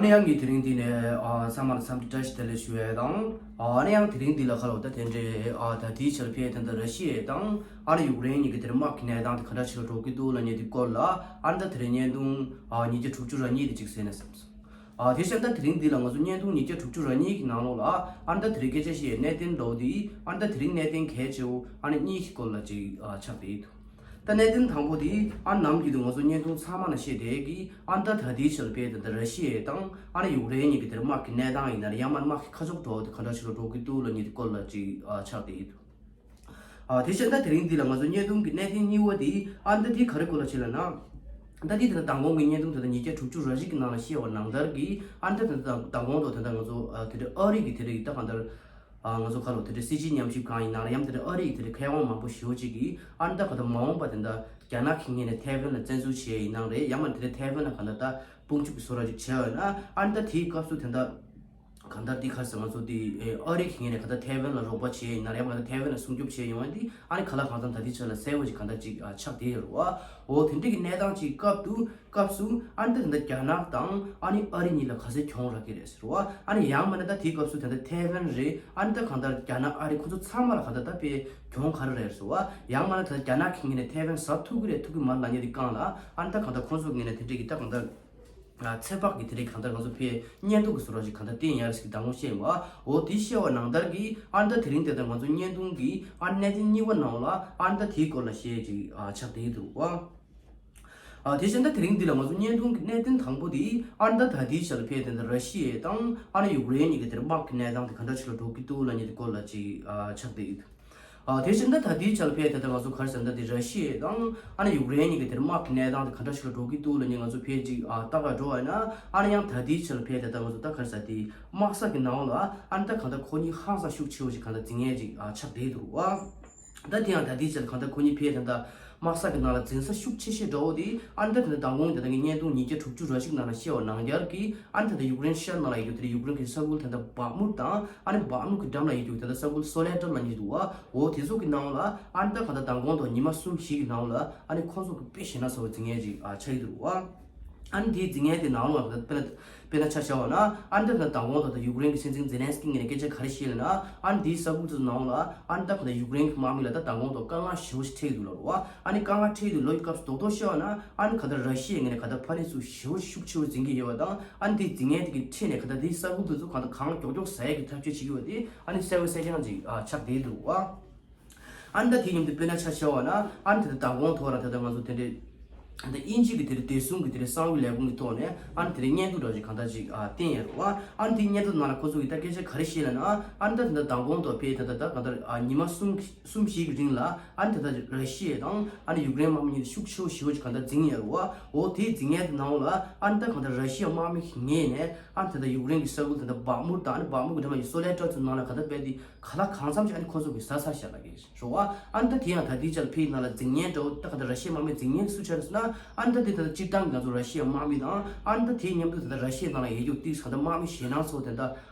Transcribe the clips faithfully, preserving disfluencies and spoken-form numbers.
ཨ་ནི་ཡང་གི་དེ་རིང་འདི་ནས་ཨ་ཚང་མ་ལ་འཚམས་འདྲི་བཀྲ་ཤིས་བདེ་ལེགས་ཞུ་ཡས་དང་། ཨ་ནི་ཡང་དེ་རིང་འདི་ལ་ཁ་ལོ་ད་དེ་འདྲའི་ཨ་ད་དེའི་ཆར་ཕེ་དེ་འདྲ་ར་ཤི་ཡ་དང་ཨ་ནི་ཡུཀ་རེན་གཉིས་ཀྱི་དེར་དམག་གི་གནས་སྟངས་དེ་ག་འདྲ་ཞིག་ལ་འགྲོ་གི་འདུག་ལབ་མཁན་དེ་སྐོར་ལ་ཨ་ནི་ད་དེ་རིང་བརྙན་ཐུང་ཨ་ཉིས་བརྒྱ་དྲུག་ཅུ་རེ་གཉིས་དེ་གཅིག་གསན་ན་བསམ་སོང་། ཨ་དེ་བཞིན་ད་དེ་རིང་འདི་ལ་ང་ཚོ་བརྙན་ཐུང་ཉིས་བརྒྱ་དྲུག་ཅུ་རེ་གཉིས་ཀྱི་ནང་ལོགས་ལ་ཨ་ནི་ད་དེ་རིང་སྐད་ཆ་བཤད་ཡས་གནད་དོན་འདྲ་བོ་དེ་ཨ་ནི་ད་དེ་རིང་གནད་དོན་གལ་ཆེ་བོ་ཨ་ནི་གཉིས་ཀྱི་སྐོར་ལ་ཅིག་ཨ་ཆགས་བསྡད་ཡོད་འདུག་ད་གནད་དོན་དང་པོ་དེ་ཨ་ནམ་རྒྱུན་དུ་ང་ཚོ་བརྙན་ཐུང་ཚང་མ་ན་བཤད་བསྡད་ཀྱི་ཨ་ནི་ད་ད་ལྟའི་ཆར་ཕེ་དེ་ད་ར་ཤི་ཡ་དང་ཨ་ནི་ཡུཀ་རེན་གཉིས་ཀྱི་དེར་དམག་གི་གནས་སྟངས་ཡིན་ན་རེད། ཡང་མིན་ན་དམག་གི་ཁ་ཕྱོགས་འདྲ་བོ་དེ་ག་འདྲ་ཞིག་ལ་འགྲོ་གི་འདུག་ལབ་མཁན་དེ་སྐོར་ལ་ཅིག་ཨ་ཆགས་བསྡད་ཡོད་འདུག་ཨ་དེ་བཞིན་ད་དེ་རིང་འདི་ལ་ང་ཚོ་བརྙན་ཐུང་གི་གནད་དོན་གཉིས་པ་དེ་ཨ་ནི་ད་དེ་ག་རེ་སྐོར་ལ་བྱས་ལབ་ན། ད་དེ་དེ་ད་མདང་དགོང་གི་བརྙན་ཐུང་དེ་ད་ཉིས་བརྒྱ་དྲུག་ཅུ་རེ་གཅིག་གི་ནང་ལ་བཤད་པ་ནང་ལྟར་གྱི་ཨ་ནི་ད་དེ་ད་མདང་དགོང་དུ་དེ་ད་ང་ཚོ་ཨ་དེ་འདྲའི་ཨ་རི་གི་དེ་རིགས་ད་གང་ལྟར་ཨ་ང་ཚོ་ཁ་ལོ་དེ་འདྲའི་སྲིད་སྤྱི་མཉམ་ཞིབ་ཁང་ཡིན་ནའང་རེད། ཡང་དེ་འདྲའི་ཨ་རི་གི་དེ་འདྲའི་མཁས་དབང་མང་པོ་ཞེ་པོ་ཅིག་གིས་ཨ་ནི་ད་གང་ལྟར་མ་འོངས་པ་དེ་ད་རྒྱ་ནག་གི་ངོས་ནས་ཐའེ་ཝན་ལ་བཙན་འཛུལ་བྱས་ཡིན་ནའང་རེད། ཡང་མིན་དེ་འདྲའི་ཐའེ་ཝན་ལ་གང་ལྟར་ད་དཔུང་འཇུག་གི་བཟོ་འདྲ་ཅིག་བྱས་ཡོད་ན་ཨ་ནི་ད་དེའི་སྐབས་སུ་དེ་ད། གང་ལྟར་འདི་ག་རེ་ཟེར་ང་ཚོ་འདི་ཨ་རི་གི་ངོས་ནས་གང་ལྟར་ཐའེ་ཝན་ལ་རོགས་པ་བྱས་ཡིན་ན་རེད། ཡང་མིན་ན་ཐའེ་ཝན་ལ་སྲུང་སྐྱོབ་བྱས་ཡོང་བ་འདི་ཨ་ནི་ག་ལ་གང་འཚམ་ད་ལྟའི་ཆ་ལ་གསལ་པོ་ཞིག་གང་ལྟར་ཅིག་ཨ་ཆགས་བསྡད་ཡོད་རེད་བ། འོ་དེ་འདྲ་གི་གནས་སྟངས་ཅིག་སྐབས་དུ་སྐབས་སུ་ཨ་ནི་ད་ད་ལྟ་རྒྱ་ནག་དང་ཨ་ནི་ཨ་རི་གཉིས་ལ་ག་ཚད་གྱོང་རག་གི་རེད་ཟེར་བ། ཨ་ནི་ཡང་མིན་ན་ད་དེའི་སྐབས་སུ་ད་ལྟ་ཐའེ་ཝན་རེད། ཨ་ནི་ད་གང་ལྟར་རྒྱ་ནག་ཨ་རི་ཁོ་ཚོ་ཚང་མ་ལ་གང་ལྟར་ད་དཔེ་གྱོང་ག་རེ་རེད་ཟེར་བ། ཡང་མིན་ན་ད་ལྟ་རྒྱ་ནག་གི་ངོས་ནས་ཐའེ་ཝན་ཟ་ཐུབ་ཀྱི་རེད་ཐུབ་ཀྱི་མ་རེད་ལབ་མཁན་དེ་སྒང་ལ་ཨ་ནི་ད་གང་ལྟར་ཁོང་ཚོ་གི་ངོས་ནས་དེ་འདྲ་གི་ད་གང་ལྟར། ཚོད་དཔག་གི་དེ་རིང་གང་ལྟར་ང་ཚོ་ཕའི་བརྙན་ཐུང་གི་བཟོ་འདྲ་ཞིག་གང་ལྟར་བསྟན་ཡོད་རེད་ཟེར་གི་མདང་དགོང་བཤད་ཡོད། འོ་དེ་བཤད་པ་ནང་ལྟར་གྱི་ཨ་ནི་ད་དེ་རིང་དེ་ལྟར་ང་ཚོ་བརྙན་ཐུང་གི་ཨ་ནི་གནད་དོན་གཉིས་པ་ནང་ལ་ཨ་ནི་ད་དེའི་སྐོར་ལ་བཤད་ཅིག་ཨ་ཆགས་བསྡད་འདུག་བ། ཨ་དེ་བཞིན་ད་དེ་རིང་འདི་ལ་ང་ཚོ་བརྙན་ཐུང་གི་གནད་དོན་དང་པོ་དེ་ཨ་ནི་ད་ད་ལྟའི་ཆར་ཕའི་དེ་ལྟར་ར་ཤི་ཡ་དང་ཨ་ནི་ཡུཀ་རེན་གཉིས་ཀྱི་དེར་དམག་གི་གནས་སྟངས་དེ་ག་འདྲ་ཞིག་ལ་འགྲོ་གི་འདུག་ལབ་མཁན་དེ་སྐོར་ལ་ཅིག་ཨ་ཆགས་བསྡད་ཡོད། ཨ་དེ་བཞིན་ད་ད་ལྟའི་ཆར་ཕའི་དེ་ལྟར་ང་ཚོ་ག་རེ་ཟེར་ན་ད་དེ་ར་ཤི་ཡ་དང་ཨ་ནི་ཡུཀ་རེན་གཉིས་ཀྱི་དེར་དམག་གི་གནས་སྟངས་དེ་ག་འདྲ་ཞིག་ལ་འགྲོ་གི་འདུག་ལབ་མཁན་ང་ཚོ་ཕའི་ཅིག་ཨ་ལྟ་ག་འགྲོ་བ་ཡིན་ན་ཨ་ནི་ཡང་ད་ལྟའི་ཆར་ཕའི་དེ་ལྟར་ང་ཚོ་ད་ག་རེ་ཟེར་དེ་དམག་ས་གི་ནང་ལ་ཨ་ནི་ད་གང་ལྟར་ཁོ་གཉིས་ཧང་སང་ཤུགས་ཆེ་བོ་ཞིག་གང་ལྟར་འཛིང་ཡས་ཅིག་ཨ་ཆགས་བསྡད་འདུག་བ། ད་དེ་ཡང་ད་ལྟའི་ཆར་གང་ལྟར་ཁོ་གཉིས་ཕའི་དེ་ལྟར་དམག་ས་གི་ནང་ལ་འཛིང་ས་ཤུགས་ཆེ་ཤོས་འདྲ་བོ་དེ་ཨ་ནི་ད་དེ་ལྟར་མདང་དགོང་དེ་ལྟར་ངས་བརྙན་ཐུང་ཉིས་བརྒྱ་དྲུག་ཅུ་རེ་གཅིག་ནང་ལ་བཤད་པ་ནང་ལྟར་གྱི་ཨ་ནི་ད་ལྟ་ཡུཀ་རེན་ཤར་ནང་ལ་ཡོད་རྒྱུ་དེ་ལྟར་ཡུཀ་རེན་གྱི་ས་ཁུལ་དེ་ལྟར་བག་མུར་དང་ཨ་ནི་བག་མུར་གྱི་འགྲམ་ལ་ཡོད་རྒྱུ་དེ་ལྟར་ས་ཁུལ་སོ་ལེ་ཏར་ལབ་མཁན་འདུག་བ། འོ་དེ་ཚོ་གི་ནང་ལ་ཨ་ནི་ད་གང་ལྟར་མདང་དགོང་དང་ཉི་མ་གསུམ་བཞི་གི་ནང་ལ་ཨ་ནི་ཁོང་ཚོ་གི་དཔེ་ཞེ་ན་ཚ་བོ་འཛིང་ཡས་ཅིག་ཨ་ཆགས་ཀྱི་འདུག་བ། ཨ་ནི་དེའི་འཛིང་ཡས་དེ་ནང་ལ་དཔེར་ན་དཔེར་ན་ཆ་བཞག་པ་ན་ཨ་ནི་ད་གང་ལྟར་མདང་དགོང་དང་ད་ཡུཀ་རེན་གྱི་སྲིད་འཛིན་ཛེ་ལན་སི་ཀི་ངོས་ནས་སྐད་ཆ་ག་རེ་བཤད་ལབ་ན་ཨ་ནི་དེའི་ས་ཁུལ་དེ་ཚོ་ནང་ལ་ཨ་ནི་ད་གང་ལྟར་ཡུཀ་རེན་གྱི་དམག་མི་ལ་ད་མདང་དགོང་དང་དཀའ་ངལ་ཞེ་པོ་ཞིག་འཕྲད་ཀྱི་འདུག་ལབ་རེད་བ། ཨ་ནི་དཀའ་ངལ་འཕྲད་ཀྱི་འདུག་ལབ་ཡས་སྐབས་སུ་རྡོག་རྡོག་བཤད་པ་ན་ཨ་ནི་གང་ལྟར་ར་ཤི་ཡའི་ངོས་ནས་གང་ལྟར་ཕར་ནས་ཚུར་ཞེ་པོ་ཤུགས་ཆེ་བོ་འཛིང་གི་ཡོད་པ་དང་ཨ་ནི་དེའི་འཛིང་ཡས་དེ་གི་ཁྲོད་ནས་གང་ལྟར་དེའི་ས་ཁུལ་དེ་ཚོ་གང་ལྟར་གང་མགྱོགས་མགྱོགས་ཟ་ཡས་ཀྱི་ཐབས་ཇུས་བྱེད་ཀྱི་ཡོད་པ་དེ་ཨ་ནི་གསལ་པོ་གསལ་རྐྱང་ཅིག་ཨ་ཆགས་བསྡད་འདུག་བ། ཨ་ནི་ད་དེ་མཉམ་དུ་དཔེར་ན་ཆ་བཞག་པ་ན་ཨ་ནི་དེ་ད་མདང་དགོང་ཐོག་ར་ད་ལྟ་ང་ཚོ་དེ་འདྲའི་ད་དབྱིན་ཇི་གི་དེ་རེད་བདེ་སྲུང་གི་དེ་རེད་གསང་བའི་ལས་ཁུངས་ཀྱི་ཐོག་ནས་ཨ་ནི་དེ་རེད་བརྙན་ཐུང་འདྲ་ཞིག་གང་ལྟར་ཅིག་ཨ་བསྟན་ཡོད་རེད་བ། ཨ་ནི་དེ་བརྙན་ཐུང་ནང་ལ་ཁོ་ཚོ་གིས་ད་སྐད་ཆ་ག་རེ་བཤད་ལབ་ན་ཨ་ནི་ད་དེ་ད་མདང་དགོང་དང་ཕའི་ད་ད་ད་གང་ལྟར་ཨ་ཉི་མ་གསུམ་གསུམ་བཞི་གི་རིང་ལ་ཨ་ནི་ད་ད་ར་ཤི་ཡ་དང་ཨ་ནི་ཡུཀ་རེན་དམག་མི་གཉིས་ཤུགས་ཆེ་བོ་ཞེ་པོ་ཅིག་གང་ལྟར་འཛིང་ཡོད་རེད་བ། འོ་དེ་འཛིང་ཡས་དེ་ནང་ལ་ཨ་ནི་ད་གང་ལྟར་ར་ཤི་ཡ་དམག་མི་གི་ངོས་ནས་ཨ་ནི་ད་ད་ཡུཀ་རེན་གྱི་ས་ཁུལ་ད་ད་བག་མུར་དང་ཨ་ནི་བག་མུར་གྱི་འགྲམ་ལ་ཡོད་སོ་ལེ་ཏར་ཚོའི་ནང་ལ་གང་ལྟར་རྦད་དེ། ག་ལ་གང་འཚམ་ཞིག་ཨ་ནི་ཁོ་ཚོ་གིས་ཟ་ཚར་བཞག་ལབ་ཀྱི་རེད་བ། ཨ་ནི་ད་དེ་ཡང་ད་དེའི་ཆར་ཕའི་ནང་ལ་འཛིང་ཉེན་འདྲ་བོ་ད་ག་ད་ར་ཤི་ཡའི་དམག་མི་འཛིང་ཉེན་སུ་ཆགས་རེད་ཟེར་ན་ཨ་ནི་ད་དེ་ད་སྤྱིར་བཏང་གི་ང་ཚོ་ར་ཤི་ཡའི་དམག་མི་དང་ཨ་ནི་ད་དེའི་མཉམ་དུ་ད་ད་ར་ཤི་ཡའི་ནང་ལ་ཡོད་རྒྱུ་ཏིག་ག་ད་དམག་མི་ཞེད་སྣང་ཚོ་དེ་ད་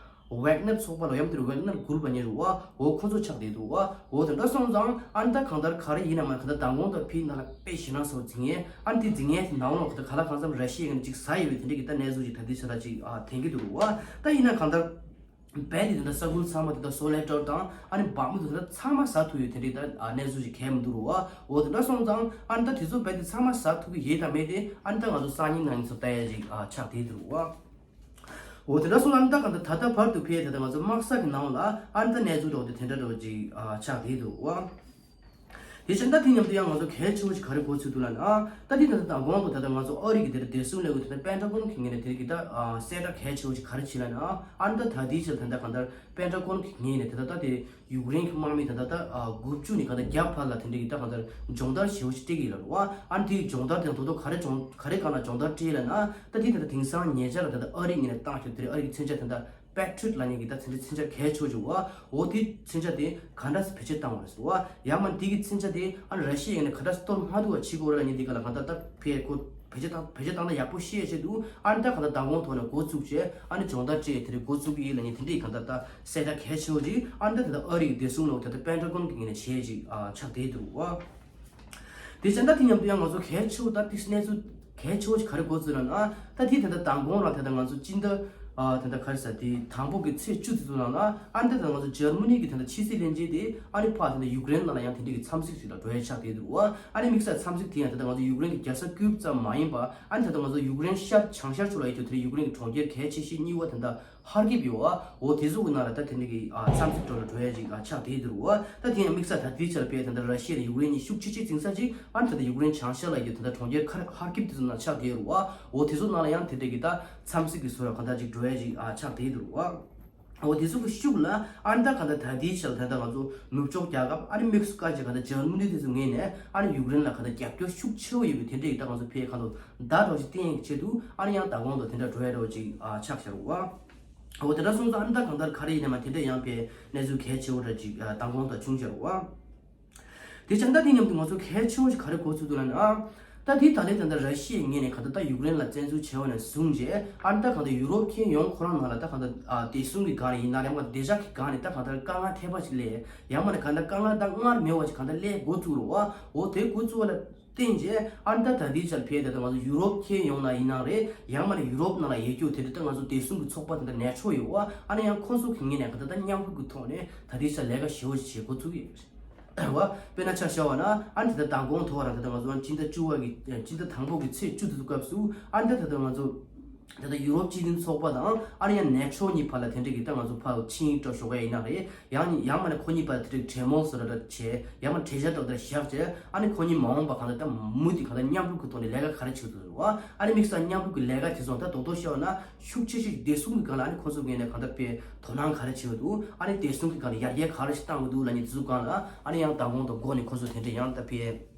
ཝེག་ནར་ཚོགས་པ་ལ་ཡང་དེར་ཝེག་ནར་གུར་པ་ཉེ་རུ་བ་འོ་ཁོ་ཚོ་ཆགས་བསྡད་འདུག་བ། འོ་དེ་འདྲ་སོང་ཙང་ཨ་ནི་ད་གང་ལྟར་ག་རེ་ཡིན་ན་མ་ག་ད་མདང་དགོང་ད་ཕའི་ནང་ལ་དཔེ་ཞེད་སྣང་ཚོ་འཛིང་ཉེན་ཨ་ནི་དེ་འཛིང་ཉེན་དེ་ནང་ལོགས་ག་ད་ག་ལ་གང་འཚམ་ར་ཤི་ཡའི་ནས་ཅིག་ཟ་ཡོད་པའི་དེ་འདྲ་གི་ད་གནས་ཚུལ་ཅིག་ད་དེ་ཆ་ད་ཅིག་ཨ་དེང་གི་འདུག་བ། ད་ཡིན་ན་གང་ལྟར། རྦད་དེ་དེ་འདྲ་ས་ཁུལ་ཚང་མ་དེ་འདྲ་སོ་ལེ་ཏར་དང་ཨ་ནི་བག་མུ་དེ་འདྲ་ཚང་མ་ཟ་ཐུབ་ཡོད་དེ་འདྲའི་ད་ཨ་གནས་ཚུལ་ཞིག་གང་ཡང་མི་འདུག་རུ་བ། འོ་དེ་འདྲ་སོང་ཙང་ཨ་ནི་ད་དེ་ཚོ་རྦད་དེ་ཚང་མ་ཟ་ཐུབ་ཀྱི་ཡོད་དམ་མེད་དེ་ཨ་ནི་ད་ང་ཚོ་སང་ཉིན་གནངས་ཉིན་ཚོ་ལྟ་ཡ་ཞིག་ཨ་ཆགས་བསྡད་འདུག་རུ་བ། འོ་དེ་འདྲ་སོང་ཙང་ཨ་ནི་ད་གང་ལྟར་ད་ལྟ་བར་དུ་ཕའི་ད་ལྟ་ང་ཚོ་དམག་ས་གི་ནང་ལ་ཨ་ནི་ད་གནས་ཚུལ་འདྲ་བོ་དེ་དེ་འདྲ་འདྲ་བོ་ཅིག་ཨ་ཆགས་བསྡད་འདུག་རུ་བ། དེ་བཞིན་ད་དེ་མཉམ་དུ་ཡང་ང་ཚོ་གལ་ཆེ་བོ་ཞིག་ག་རེ་གོ་ཚུལ་འདུག་ལབ་ན། ད་དེ་ད་ལྟ་དང་གོང་དུ་ད་ལྟ་ང་ཚོ་ཨ་རི་གི་དེར་བདེ་སྲུང་ལས་ཁུངས་དེ་ད་པེན་ཊ་གོན་གྱི་ངོས་ནས་དེ་གི་ད་གསལ་བསྒྲགས་གལ་ཆེ་བོ་ཞིག་ག་རེ་བྱས་ལབ་ན། ཨ་ནི་ད་ད་དེའི་ཕྱིར་ད་ལྟ་གང་ལྟར་པེན་ཊ་གོན་གྱི་ངོས་ནས་དེ་ད་ད་དེ་ཡུཀ་རེན་གྱི་དམག་མི་ད་ལྟ་ད་དགུ་བཅུ་ནས་གང་ལྟར་བརྒྱ་བར་ལ་དེ་འདྲ་གི་ད་གང་ལྟར་སྦྱོང་བརྡར་ཞེ་བོ་ཞིག་སྤྲད་ཀྱི་ཡོད་རེད་བ། ཨ་ནི་དེའི་སྦྱོང་བརྡར་དེ་ད་དོ་དོ་ག་རེ་སྦྱོང་ག་རེ་སྒང་ལ་སྦྱོང་བརྡར་སྤྲད་ལབ་ན། ད་དེ་ད་ལྟ་དེང་སང་ཉེ་ཆར་ལ་ད་ལྟ་ཨ་རི་ངོས་ནས་བཏང་ཞིག་དེ་རེད། ཨ་རི་གི་མཚོན་ཆ་དེ་ད། པེ་ཊི་རི་ཡོཊ་ལབ་མཁན་གྱི་ད་མཚོན་ཆ་མཚོན་ཆ་གལ་ཆེ་བོ་ཅིག་ཡོད་པ། འོ་དེ་མཚོན་ཆ་དེ་ག་འདྲ་སེ་བེད་སྤྱོད་བཏང་བ་རེད་ཟེར་བ། ཡང་མིན་དེ་གི་མཚོན་ཆ་དེ་ཨ་ནི་ར་ཤི་ཡའི་ངོས་ནས་ག་འདྲ་སེ་གཏོར་མ་ཐུབ་པ་བྱེད་དགོས་རེད་ལབ་མཁན་དེ་ག་ལ་གང་ལྟར་ད་ཕེ་ཁོ་བེད་སྤྱོད་བཏང་བེད་སྤྱོད་བཏང་ན་ཡག་པོ་ཤེས་ཆེད་དུ་ཨ་ནི་ད་གང་ལྟར་མདང་དགོང་ཐོག་ནས་འགོ་བཙུགས་བྱས་ཨ་ནི་སྦྱོང་བརྡར་སྤྲད་དེ་རེད་འགོ་བཙུགས་ཀྱི་ཡིན་ལབ་མཁན་དེ་འདྲའི་གང་ལྟར་ད་གསལ་བསྒྲགས་གལ་ཆེ་བོ་ཅིག་ཨ་ནི་ད་དེ་ད་ཨ་རི་གི་བདེ་སྲུང་ལོག་དེ་ད་པེན་ཊ་གོན་གྱི་ངོས་ནས་བྱས་ཅིག་ཨ་ཆགས་བསྡད་འདུག་བ། དེ་བཞིན་ད་དེ་མཉམ་དུ་ཡང་ང་ཚོ་གལ་ཆེ་བོ་ད་དེ་གནས་ཚུལ་ གལ་ཆེ་བོ་ཞིག་ག་རེ་གོ་ཚུལ་ལབ་ན། ད་དེ་ད་ལྟ་མདང་དགོང་རང་ད་ལྟ་ང་ཚོ་སྤྱི་ཟླ་ཨ་ད་ལྟ་ག་རེ་ཟེར་དེ་དང་པོ་གི་ཚེས་བཅུ་དེ་ཚོ་ནང་ལ་ཨ་ནི་ད་ལྟ་ང་ཚོ་འཇར་མ་ནི་གི་ད་ལྟ་ཕྱི་སྲིད་བློན་ཆེན་དེ་ཨ་ནི་ཕར་ད་ལྟ་ཡུཀ་རེན་ནང་ལ་ཡང་དེ་འདྲ་གི་འཚམས་གཟིགས་ཤིག་ལ་འགྲོ་ཡ་ཆགས་བསྡད་འདུག་བ། ཨ་ནི་དམིགས་བསལ་འཚམས་གཟིགས་དེ་ཡང་ད་ལྟ་ང་ཚོ་ཡུཀ་རེན་གི་རྒྱལ་ས་ཀིབ་ཙམ་མ་ཡིན་པ་ཨ་ནི་ད་ལྟ་ང་ཚོ་ཡུཀ་རེན་ཤར་བྱང་ཤར་ཕྱོགས་ལ་ཡོད་རྒྱུ་དེ་རིང་ཡུཀ་རེན་གི་གྲོང་ཁྱེར་གལ་ཆེ་ཤོས་གཉིས་པ་ད་ལྟ་ཧར་ཀིབ་ཡོད་བ། འོ་དེ་ཚོ་གི་ནང་ལ་ད་དེ་འདྲ་གི་ཨ་འཚམས་གཟིགས་འགྲོ་ལ་འགྲོ་ཡ་ཅིག་ཨ་ཆགས་བསྡད་འདུག་བ། ད་དེ་ཡང་དམིགས་བསལ་ད་དེའི་ཆར་དཔེ་ད་ལྟ་ར་ཤི་ཡ་དང་ཡུཀ་རེན་གཉིས་ཤུགས་ཆེ་ཆེ་འཛིང་ས་ཅིག་ཨ་ནི་ད་ལྟ་ཡུཀ་རེན་བྱང་ཤར་ལ་ཡོད་ད་ལྟ་གྲོང་ཁྱེར་ཁ་ཧར་ཀིབ་དེ་ཚོ་ནང་ཆགས་བསྡད་རུ་བ། འོ་དེ་ཚོ་ནང་ལ་ཡང་དེ་འདྲ་གི་ད་འཚམས་གཟིགས་ཀྱི་བཟོ་འདྲ་གང་ལྟར་ཅིག་འགྲོ་ཡ་ཅིག་ཨ་ཆགས་བསྡད་འདུག་རུ་བ། འོ་དེ་ཚོ་གི་ཤུགས་ལ་ཨ་ནི་ད་གང་ལྟར་ད་ལྟའི་ཆར་ད་ལྟ་ང་ཚོ་ནུབ་ཕྱོགས་རྒྱལ་ཁབ་ཨ་ནི་དམིགས་སུ་བཀར་བྱས་གང་ལྟར་འཇར་མ་ནི་དེ་ཚོ་ངོས་ནས་ཨ་ནི་ཡུཀ་རེན་ལ་གང་ལྟར་རྒྱབ་སྐྱོར་ཤུགས་ཆེ་བོ་ཡོད་པའི་དེ་འདྲ་གི་ད་ང་ཚོ་ཕའི་གང་ལྟར་བརྡ་འདྲ་བོ་ཅིག་བསྟན་ཡག་ཆེད་དུ་ཨ་ནི་ཡང་ད་གོང་དུ་དེ་འདྲ་འགྲོ་ཡ་འདྲ་བོ་ཅིག་ཨ་ཆགས་བཞག་རུ་བ། འོ་དེ་འདྲ་སོང་ཙང་ཨ་ནི་ད་གང་ལྟར་ག་རེ་ཡིན་ན་མ་དེ་འདྲ་ཡང་པའི་གནས་ཚུལ་གལ་ཆེ་བོ་འདྲ་ཅིག་ཨ་མདང་དགོང་དུ་བྱུང་བཞག་རུ་བ། དེ་བྱས་ད་དེ་མཉམ་དུ་ང་ཚོ་གལ་ཆེ་བོ་ཞིག་ག་རེ་གོ་ཚུལ་འདུག་ལབ་ན། ད་དེ་ད་ལན་ད་ལྟ་ར་ཤི་ཡའི་ངོས་ནས་ག་ད་ད་ཡུཀ་རེན་ལ་བཙན་འཛུལ་བྱས་པ་ནས་བཟུང་རྗེས་ཨ་ནི་ད་ག་ད་ཡུ་རོབ་ཁྱོན་ཡོངས་ཁོ་རང་ནང་ལ་ད་ག་ད་ཨ་བདེ་སྲུང་གི་སྒང་ནས་ཡིན་ན་རེད་མ་བདེ་འཇགས་ཀྱི་སྒང་ནས་ད་ག་ད་དཀའ་ངལ་འཕྲད་པ་ཞིག་ལས་ཡང་མ་ནས་ག་ད་དཀའ་ངལ་ད་སྔར་མེད་པ་ཞིག་ག་ད་སླེབས་འགོ་བཙུགས་རུ་བ། འོ་དེ་འགོ་བཙུགས་པ་ལ་བརྟེན་རྗེས་ཨ་ནི་ད་ད་དེའི་ཆར་ཕེ་ད་ད་ང་ཚོ་ཡུ་རོབ་ཁྱོན་ཡོངས་ནང་ཡིན་ན་རེད་ཡང་མ་ནས་ཡུ་རོབ་ནང་ལ་ཡོད་རྒྱུ་དེ་འདྲ་ད་ང་ཚོ་བདེ་སྲུང་གི་ཚོགས་པ་དེ་འདྲ་ནད་ཕྱོགས་ཡོད་བ། ཨ་ནི་ཡང་ཁོང་ཚོ་གི་ངོས་ནས་ག་ད་ད་མཉམ་རུབ་ཀྱི་ཐོག་ནས་ད་དེའི་ཆར་ལས་ཀ་ཞེ་བོ་ཞིག་བྱེད་འགོ་བཙུགས་ཡོད། བ། དཔེར་ན་ཆ་བཞག་པ་ན་ཨ་ནི་ད་ལྟ་མདང་དགོང་ཐོག་རང་ད་ལྟ་ང་ཚོ་སྤྱི་ཟླ་བཅུ་པ་གི་སྤྱི་ཟླ་དང་པོ་གི་ཚེས་བཅུ་དེ་ཚོ་སྐབས་སུ་ཨ་ནི་ད་ད་ལྟ་ང་ཚོ་ད་ལྟ་ཡུ་རོབ་སྤྱི་མཐུན་ཚོགས་པ་དང་ཨ་ནི་ཡང་ནེ་ཊོ་གཉིས་བར་ལ་དེ་འདྲ་གི་ད་ང་ཚོ་ཕར་ཆིངས་ཡིག་འདྲ་ཞུ་ག་ཡིན་ན་རེད། ཡང་ཡང་མ་ནས་ཁོ་གཉིས་བར་ལ་དེ་འདྲ་གྲོས་མོལ་བཟོ་འདྲ་འདྲ་བྱས་ཡང་མ་གྲོས་འཆར་འདྲ་འདྲ་བཞག་བྱས་ཨ་ནི་ཁོ་གཉིས་མ་འོངས་པ་གང་ལྟར་ད་མུ་མཐུད་གང་ལྟར་མཉམ་རུབ་ཀྱི་ཐོག་ནས་ལས་ཀ་ག་རེ་བྱེད་ཐུབ་འདུག་བ། ཨ་ནི་དམིགས་བསལ་མཉམ་རུབ་ཀྱི་ལས་ཀ་དེ་ཚོ་ད་རྡོག་རྡོག་བཤད་པ་ན་ཤུགས་ཆེ་ཤོས་བདེ་སྲུང་གི་སྒང་ལ་ཨ་ནི་ཁོ་ཚོ་ངོས་ནས་གང་ལྟར་དཔེ་དོ་སྣང་ག་རེ་བྱེད་ཀྱི་འདུག་ཨ་ནི་བདེ་སྲུང་གི་སྒང་ལ་ཡར་རྒྱས་ག་རེ་ཞིག་བཏང་གི་འདུག་ལབ་མཁན་དེ་ཚོ་སྒང་ལ་ཨ་ནི་ཡང་མདང་དགོང་དང་འགོ་ནས་ཁོ་ཚོ་དེ་འདྲ་ཡང་ད་དཔེ་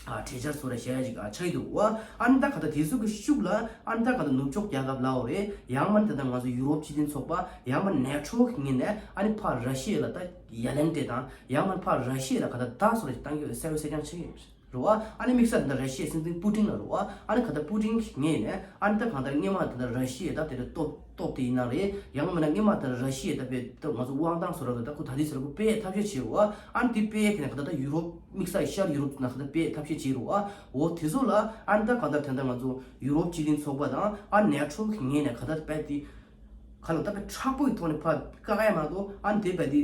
ཨ་གྲོས་འཆར་བཟོ་འདྲ་བཞག་ཡ་ཅིག་ཨ་ཆགས་ཀྱི་འདུག་བ། ཨ་ནི་ད་ག་ད་དེ་ཚོ་གི་ཤུགས་ལ་ཨ་ནི་ད་ག་ད་ནུབ་ཕྱོགས་རྒྱལ་ཁབ་ལའོ་རེད། ཡང་མ་ནི་ད་ད་ང་ཚོ་ཡུ་རོབ་སྤྱི་མཐུན་ཚོགས་པ་ཡང་མ་ནེ་ཊོ་གི་ངོས་ནས་ཨ་ནི་ཕར་ར་ཤི་ཡ་ལ་ད་ཡ་ལན་སྤྲད་དང་ཡང་མ་ནི་ཕར་ར་ཤི་ཡ་ལ་ག་ད་བརྡ་བཟོ་འདྲ་ཞིག་བཏང་གི་ཡོད་གསལ་པོ་གསལ་རྐྱང་ཆགས་ཀྱི་ཡོད། རེད་བ། ཨ་ནི་དམིགས་བསལ་འདི་ར་ཤི་ཡའི་སྲིད་འཛིན་པུ་ཏིན་ལ་རེད་བ། ཨ་ནི་ག་ད་པུ་ཏིན་གྱི་ངོས་ནས་ཨ་ནི་ད་གང་ལྟར་སྔོན་མ་ད་ལྟ་ར་ཤི་ཡའི་ད་དེ་འདྲ་སྟོབས་སྟོབས་དེ་ཡིན་ན་རེད། ཡང་མིན་ན་སྔོན་མ་ད་ལྟ་ར་ཤི་ཡའི་ད་དཔེ་ད་ང་ཚོ་དབང་ཐང་བཟོ་འདྲ་ད་ཁོ་ད་དེ་ཟེར་ཁོ་སྤེལ་ཐབས་ཤེས་བྱེད་རེད་བ། ཨ་ནི་དེ་སྤེལ་དེ་ནས་ག་ད་ད་ཡུ་རོབ་དམིགས་བསལ་ཤར་ཡུ་རོབ་ནང་ག་ད་སྤེལ་ཐབས་ཤེས་བྱེད་རེད་བ། འོ་དེ་ཚོ་ལ་ཨ་ནི་ད་གང་ལྟར་དེ་འདྲ་ང་ཚོ་ཡུ་རོབ་སྤྱི་མཐུན་ཚོགས་པ་དང་ཨ་ནེ་ཊོ་གི་ངོས་ནས་ག་ད་སྤེལ་དེ། ཁ་ལོ་ད་པའི་མཁྲེགས་པོའི་ཐོག་ནས་ཕར་བཀག་ཡ་མ་གཏོགས་ཨ་ནི་དེ་བས་དེ་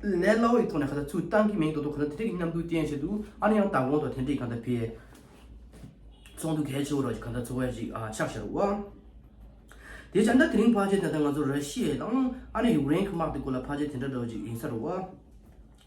ལས་སླ་བོའི་ཐོག་ནས་ཁ་ད་ཚུར་བཏང་གི་མེད་མདོག་མདོག་ཁ་ད་དེ་འདྲ་གི་མཉམ་དུ་བསྟན་བྱེད་དུ་ཨ་ནི་ཡང་མདང་དགོང་དང་དེ་འདྲའི་གང་ལྟར་ཕེ་ཚོགས་འདུ་གལ་ཆེ་བོ་ར་ཅིག་གང་ལྟར་ཚོགས་ཡ་ཅིག་ཨ་ཆགས་བཞག་རུ་བ། དེ་བྱས་ད་དེ་རིང་ཕལ་ཆེར་ད་ལྟ་ང་ཚོ་ར་ཤི་ཡ་དང་ཨ་ནི་ཡུཀ་རེན་གྱི་དམག་དེ་སྐོར་ལ་ཕལ་ཆེར་དེ་འདྲ་འདྲ་བོ་ཅིག་ཡིན་ས་རུ་བ།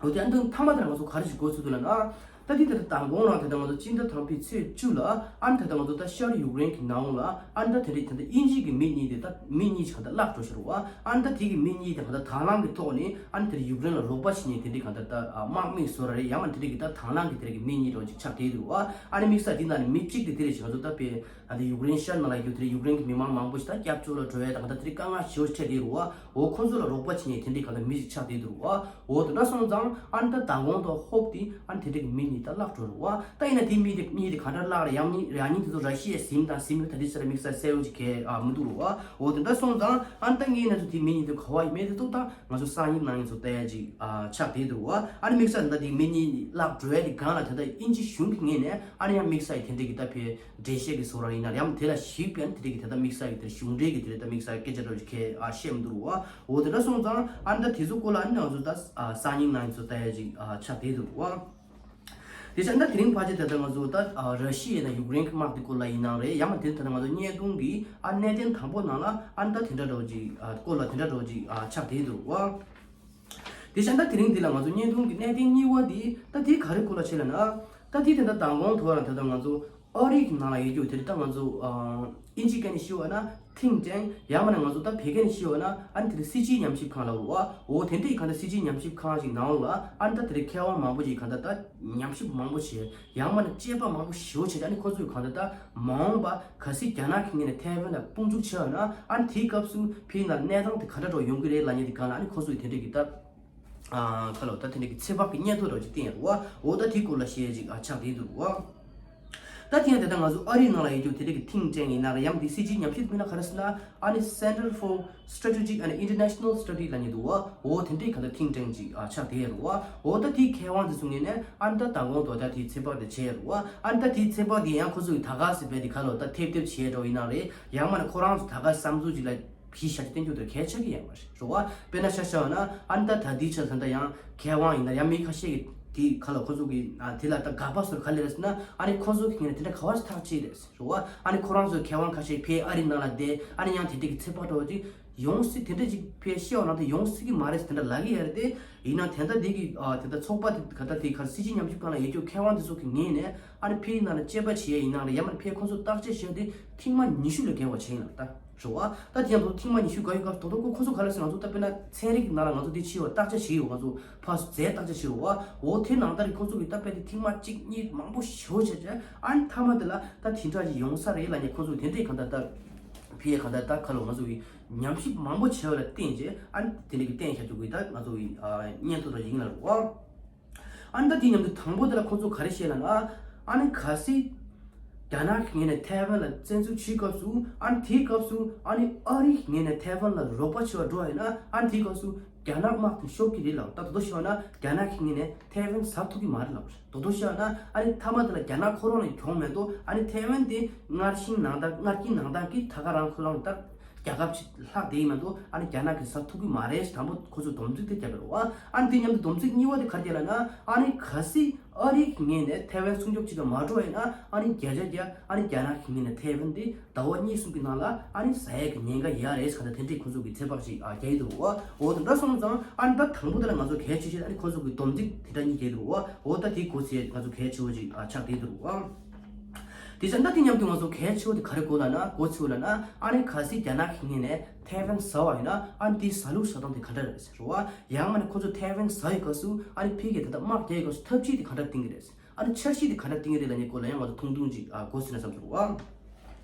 འོ་དེ་ཨ་འདི་མཐའ་མ་དེར་ང་ཚོ་ག་རེ་ཞིག་གོ་ཚུལ་འདུག་ལབ་ན། ད་དེ་ལྟར་མདང་དགོང་རང་ད་ལྟ་ང་ཚོ་སྤྱི་ཟླ་དང་པོའི་ཚེས་བཅུ་ལ་ཨ་ནི་ད་ལྟ་ང་ཚོ་ད་ཤར་ཡུཀ་རེན་གྱི་ནང་ལ་ཨ་ནི་ད་དེ་འདྲའི་ད་ལྟ་དབྱིན་ཇི་གི་མི་གཉིས་དེ་ད་མི་གཉིས་ཞིག་ག་ད་བརླག་འགྲོ་ཤག་རེད་བ། ཨ་ནི་ད་དེ་གི་མི་གཉིས་དེ་ག་ད་དང་བླངས་ཀྱི་ཐོག་ནས་ཨ་ནི་དེར་ཡུཀ་རེན་ལ་རོགས་པ་བྱེད་མཁན་དེ་འདྲའི་ག་ད་ད་དམག་མི་བཟོ་ར་རེད། ཡང་མ་དེ་འདྲའི་གི་ད་དང་བླངས་ཀྱི་དེ་འདྲའི་གི་མི་གཉིས་རོགས་ཅིག་ཆགས་བསྡད་འདུག་བ། ཨ་ནི་དམིགས་བསལ་དེ་ནང་ནས་མི་གཅིག་དེ་དེ་རེད་ཅིག་ང་ཚོ་ད་དཔེ། ཨ་ནི་ཡུཀ་རེན་ཤར་ནང་ལ་ཡོད་དེ་རེད། ཡུཀ་རེན་གྱི་མི་མང་མང་པོ་ཞིག་ད་སྐྱབས་བཅོལ་ལ་འགྲོ་ཡ་དང་ད་དེ་རིང་དཀའ་ངལ་ཞེ་པོ་ཅིག་འཕྲད་དེ་རུ་བ། འོ་ཁོང་ཚོ་ལ་རོགས་པ་བྱེད་མཁན་དེ་འདྲའི་གང་ལྟར་མི་ཞིག་ཆགས་བསྡད་འདུག་རུ་བ། འོ་དེ་འདྲ་སོང་ཙང་ཨ་ནི་ད་མདང་དགོང་དང་ཧོབ་དེ་ཨ་ནི་དེ་འདྲའི་གི་མི་གཉིས་ད་བརླག་འགྲོ་རུ་བ། ད་ཡིན་ན་དེ་མི་དེ་གཉིས་དེ་ག་འདྲ་བརླག་རེད། ཡང་མི་ར་གཉིས་དེ་ཚོ་ར་ཤི་ཡས་ཟིན་དང་ཟིན་མེད་ད་དེ་ཚོ་ལ་དམིགས་བསལ་གསལ་པོ་ཅིག་གས་ཨ་མི་འདུག་རུ་བ། འོ་དེ་འདྲ་སོང་ཙང་ཨ་ནི་ད་ངས་ན་ཚོ་དེ་མི་གཉིས་དེ་ག་བ་ཡིན་མེད་དེ་ཚོ་ད་ང་ཚོ་སང་ཉིན་གནངས་ཉིན་ཚོ་ལྟ་ཡ་ཅིག་ཨ་ཆགས་བསྡད་འདུག་རུ་བ། ཨ་ནི་དམིགས་བསལ་ད་དེ་མི་གཉིས་བརླག་འགྲོ་ཡ་དེ་སྒང་ལ་ད་ལྟ་དབྱིན་ཇི་གཞུང་གི་ངོས་ནས་ཨ་ནི་ཡང་དམིགས་བསལ་ཡི་དེ་འདྲའི་གི་ད་ཕེ། འགྲེལ་བཤད་ཀྱི་བཟོ་འདྲ་ཡིན་ན་ཡང་དེ་ལ་ཞིབ་ཀྱང་དེ་རིགས་ཀྱི་དེ་ལྟ་དམིགས་བསལ་གྱི་དེ་གཞུང་འབྲེལ་གྱི་དེ་ལྟ་དམིགས་བསལ་སྐད་ཆ་འདྲ་བོ་ཞིག་ཁས་ཨ་བཤད་མི་འདུག་རུ་བ། འོ་དེ་འདྲ་སོང་ཙང་ཨ་ནི་ད་དེ་ཚོ་སྐོར་ལ་ཨ་ནི་ང་ཚོ་ད་ཨ་སང་ཉིན་གནངས་ཉིན་ཚོ་ལྟ་ཡ་ཅིག་ཨ་ཆགས་བསྡད་འདུག་རུ་བ། དེ་ཆ་ད་དེ་རིང་ཕལ་ཆེར་ད་ལྟ་ང་ཚོ་ད་ཨ་ར་ཤི་ཡ་དང་ཡུཀ་རེན་གྱི་དམག་དེ་སྐོར་ལ་ཡིན་ནའང་རེད། ཡང་མ་དེ་ད་ལྟ་ང་ཚོ་བརྙན་ཐུང་གི་ཨ་གནད་དོན་དང་པོ་ནང་ལ་ཨ་ནི་ད་དེ་འདྲ་འདྲ་བོ་ཅིག་ཨ་སྐོར་ལ་དེ་འདྲ་འདྲ་བོ་ཅིག་ཨ་ཆགས་བསྡད་འདུག་རུ་བ། དེ་བཞིན་ད་དེ་རིང་འདི་ལ་ང་ཚོ་བརྙན་ཐུང་གི་གནད་དོན་གཉིས་པ་འདི་ད་དེ་ག་རེ་སྐོར་ལ་བྱས་ལབ་ན། ད་དེ་དེ་འདྲ་མདང་དགོང་ཐོག་རང་དེ་ལྟར་ང་ཚོ་ཨ་རི་གི་ནང་ལ་ཡོད་རྒྱུ་དེ་རེད། ད་ང་ཚོ་ཨིན་ཇི་སྐད་ནས་ཞུ་བ་ན་think tank ཡང་མིན་ན་ང་ཚོ་ད་བོད་སྐད་ནས་ཞུ་བ་ན་ཨ་ནི་དེ་རེད་སྲིད་སྤྱིའི་ཉམས་ཞིབ་ཁང་ལ་འོ་འོ་དེ་འདྲའི་གང་ལྟར་སྲིད་སྤྱིའི་ཉམས་ཞིབ་ཁང་ཞིག་ནང་ལ་ཨ་ནི་ད་དེ་རེད་མཁས་དབང་མང་པོ་ཞིག་གང་ལྟར་ད་ཉམས་ཞིབ་མང་པོ་བྱས། ཡང་མིན་ན་དཔྱད་པ་མང་པོ་ཞེ་པོ་བྱས་ཏེ་ཨ་ནི་ཁོ་ཚོས་གང་ལྟར་ད་མ་འོངས་པ་གལ་སྲིད་རྒྱ་ནག་གི་ངོས་ནས་ཐའེ་ཝན་ལ་དཔུང་འཇུག་བྱས་པ་ན་ཨ་ནི་དེའི་སྐབས་སུ་ཕིའི་ནང་གནས་སྟངས་དེ་ག་འདྲ་འདྲ་ཡོང་གི་རེད་ལབ་མཁན་དེ་སྒང་ལ་ཨ་ནི་ཁོ་ཚོས་དེ་འདྲ་གི་ད་ཨ་ཁ་ལོ་ད་དེ་འདྲ་གི་ཚོད་དཔག་གི་སྙན་ཐོ་འདྲ་ཅིག་བསྟན་ཡོད་རེད་བ། འོ་ད་དེའི་སྐོར་ལ་བཤད་ཅིག་ཨ་ཆགས་བསྡད་འདུག་རེད་བ། ད་དེ་ཡང་དེ་ལྟར་ང་ཚོ་ཨ་རིའི་ནང་ལ་ཡོད་རྒྱུ་དེ་འདྲ་གི་think tank ཡིན་ན་རེད། ཡང་དེ་སྲིད་ཇུས་ཉམས་ཞིབ་མི་སྣ་ག་རེ་ཟེར་ན། ཨ་ནི་Center for Strategic and International Study ལབ་མཁན་འདུག་བ། འོ་དེ་འདྲའི་ག་ད་think tank ཅིག་ཨ་ཆགས་བསྡད་ཡོད་རེད་བ། འོ་ད་དེའི་མཁས་དབང་དེ་ཚོ་ངོས་ནས་ཨ་ནི་ད་མདང་དགོང་དོ་ད་དེའི་ཚོད་དཔག་དེ་བྱས་ཡོད་རེད་བ། ཨ་ནི་ད་དེའི་ཚོད་དཔག་དེ་ཡང་ཁོ་ཚོ་གི་ད་ག་ཟེར་བས་དེ་ག་ལོ་ད་ཐེབས་ཐེབས་བྱས་འགྲོ་ཡིན་ན་རེད། ཡང་མིན་ན་ཁོ་རང་ཚོ་ད་ག་བསམ་ཚུལ་ཅིག་ལ་གཞི་བཞག་སྟེ་སྟོན་རྒྱུ་དེ་གལ་ཆེ་གི་ཡོད་མ་རེད། རེད་བ། དཔེར་ན་ཆ་བཞག་ན་ཨ་ནི་ད་ད་དེའི་ཆ་ད་ད་ཡང་མཁས་དབང་ཡིན་ན་ཡང་མི་ཁ་ཤས་ཀྱིས་དེ་ག་ལ་ཁོ་ཚོ་གི་ཨ་དེ་ལ་ད་དགག་པ་བཟོ་ག་ལེ་རེད་ཟེར་ན། ཨ་ནི་ཁོ་ཚོ་གི་ངོས་ནས་དེ་འདྲ་ག་བ་ཞིག་ཐག་བཅད་རེད། རེད་བ། ཨ་ནི་ཁོ་རང་ཚོའི་མཁས་དབང་ཁ་ཤས་ཕེ་ཨ་རི་ནང་ལ་བསྡད། ཨ་ནི་ཡང་དེ་འདྲ་གི་ཚོད་དཔག་འདྲ་བོ་ཅིག་ཡོང་སྲིད། དེ་འདྲ་ཅིག་ཕེ་ཤེས་བ་ནང་དུ་ཡོང་སྲིད་གི་མ་རེད་ཟེར་དེ་འདྲ་ལབ་གི་ཡོད་རེད་དེ། ཡིན་ན་དེ་འདྲ་དེ་གི་ཨ་དེ་འདྲ་ཚོགས་པ་དེ་ག་ད་དེ་ག་སྲིད་ཇུས་ཉམས་ཞིབ་ཁང་ལ་ཡོད་རྒྱུ་མཁས་དབང་དེ་ཚོ་གི་ངོས་ནས་ཨ་ནི་ཕེ་ཡི་ནང་ལ་དཔྱད་པ་བྱེད་ཡ་ཡིན་ནའང་རེད། ཡང་མིན་ཕེ་ཁོ་ཚོ་བརྟག་དཔྱད་བྱེད་ཡ་དེ་ཐེངས་མ་ཉི་ཤུ་ལས་བརྒལ་བ་བྱས་ཡིན་ལ་ད། རེད་བ། ད་དེ་ཡང་ཐེངས་མ་ཉི་ཤུ་བརྒལ་ཡོད་སྐབས་དོ་དོ་ཁོ་ཁོ་ཚོ་ག་ལ་ཟེར་ང་ཚོ་ད་དཔེར་ན་ཚན་རིག་གི་ནང་ལ་ང་ཚོ་དེ་ཕྱི་བ་བརྟག་དཔྱད་བྱེད་ཡོད། ང་ཚོ་ཕར་རྫས་བརྟག་དཔྱད་བྱེད་ཡོད་བ། འོ་དེ་ནང་ལྟར་ཁོ་ཚོ་གི་ད་དཔེ་དེ་ཐེངས་མ་གཅིག་གཉིས་མང་པོ་ཞེ་པོ་བྱས་བྱས་ཨ་ནི་མཐའ་མ་དེ་ལ་ད་དེ་འདྲ་ཞིག་ཡོང་ས་རེད་ལབ་ནས་ཁོ་ཚོ་དེ་འདྲའི་གང་ལྟར་ད་ཕི་ཡས་གང་ལྟར་ད་ཁ་ལོ་ང་ཚོ་གི་ཉམས་ཞིབ་མང་པོ་བྱས་པ་ལ་བརྟེན་བྱས་ཨ་ནི་དེ་འདྲ་གི་བརྟེན་བྱ་རྒྱུ་གི་ད་ང་ཚོ་གི་ཨ་སྙན་ཐོ་ར་ཡིན་ལ་རུ་བ། ཨ་ནི་ད་དེ་མཉམ་དུ་དང་པོ་དེ་ལ་ཁོང་ཚོ་ག་རེ་བཤད་ལབ་ན། ཨ་ནི་གལ་སྲིད་རྒྱ་ནག་གི་ངོས་ནས་ཐའེ་ཝན་ལ་བཙན་འཛུལ་བྱེད་སྐབས་སུ་ཨ་ནི་དེའི་སྐབས་སུ་ཨ་ནི་ཨ་རིའི་ངོས་ནས་ཐའེ་ཝན་ལ་རོགས་པ་བྱེད་པར་འགྲོ་བ་ཡིན་ན་ཨ་ནི་དེའི་སྐབས་སུ་རྒྱ་ནག་དམག་དེ་ཤོར་གྱི་རེད་ལབ། ད་དོ་དོ་བཤད་ན་རྒྱ་ནག་གི་ངོས་ནས་ཐའེ་ཝན་ཟ་ཐུབ་ཀྱི་མ་རེད་ལབ། དོ་དོ་བཤད་ན་ཨ་ནི་མཐའ་མ་དེ་ལ་རྒྱ་ནག་ཁོ་རང་ལ་གྱོང་མེད་དོ། ཨ་ནི་ཐའེ་ཝན་དེ་སྔར་བཞིན་ནང་ལྟར་སྔར་གྱི་ནང་ལྟར་གྱི་ད་ག་རང་ཁོ་རང་ལ་ལྟར། རྒྱལ་ཁབ་ཅིག་ལྷག་བསྡད་ཡིན་མ་གཏོགས་ཨ་ནི་རྒྱ་ནག་གིས་ཟ་ཐུབ་ཀྱི་མ་རེད་ཞེས་དང་པོ་ཁོ་ཚོས་སྡོམ་ཚིག་དེ་བརྒྱབ་པ་རེད་བ། ཨ་ནི་དེ་མཉམ་དུ་སྡོམ་ཚིག་གཉིས་པ་དེ་ག་རེ་བརྒྱབ་ལབ་ན། ཨ་ནི་གལ་སྲིད་ཨ་རི་གི་ངོས་ནས་ཐའེ་ཝན་སྲུང་སྐྱོབ་བྱེད་ག་མ་འགྲོ་བ་ཡིན་ན་ཨ་ནི་བརྒྱ་ཆ་བརྒྱ་ཨ་ནི་རྒྱ་ནག་གི་ངོས་ནས་ཐའེ་ཝན་དེ་ཟླ་བ་གཉིས་གསུམ་གྱི་ནང་ལ་ཨ་ནི་ཟ་ཡས་ཀྱི་ཉེན་ཁ་ཡོད་རེད་ཟེར་ག་ད་དེ་འདྲའི་ཁོ་ཚོ་གི་ཚོད་དཔག་ཅིག་ཨ་རྒྱག་གི་འདུག་བ། འོ་དེ་འདྲ་སོང་ཙང་ཨ་ནི་ད་དང་པོ་དེ་ལ་ང་ཚོ་གལ་ཆེ་ཤོས་ཨ་ནི་ཁོ་ཚོ་གི་སྡོམ་ཚིག་དེ་འདྲ་གཉིས་རྒྱག་གི་འདུག་བ། འོ་ད་དེ་གོ་ཚེ་ང་ཚོ་གལ་ཆེ་བོ་ཅིག་ཨ་ཆགས་བསྡད་འདུག་བ། དེ་ཙམ་ད་དེ་མཉམ་དུ་ང་ཚོ་གལ་ཆེ་བོ་དེ་ག་རེ་གོ་ལབ་ན་གོ་ཚུལ་ལབ་ན་ཨ་ནི་གལ་སྲིད་རྒྱ་ནག་གི་ངོས་ནས་ཐའེ་ཝན་ཟ་བ་ཡིན་ན་ཨ་ནི་དེའི་ཟ་ལུགས་ཟ་སྟངས་དེ་ག་འདྲ་རེད་ཟེར་བ། ཡང་མིན་ན་ཁོ་ཚོ་ཐའེ་ཝན་ཟ་ཡི་སྐབས་སུ་ཨ་ནི་ཕི་གེ་ད་ལྟ་དམག་རྒྱག་ཡི་སྐབས་སུ་ཐབས་ཇུས་དེ་ག་འདྲ་བཏིང་གི་རེད། ཨ་ནི་འཆར་གཞི་དེ་ག་འདྲ་བཏིང་གི་རེད་ལབ་ནས་སྐོར་ལ་ཡང་ང་ཚོ་ཐུང་ཐུང་ཅིག་ཨ་གོ་ཟིན་ན་བསམ་སོང་བ།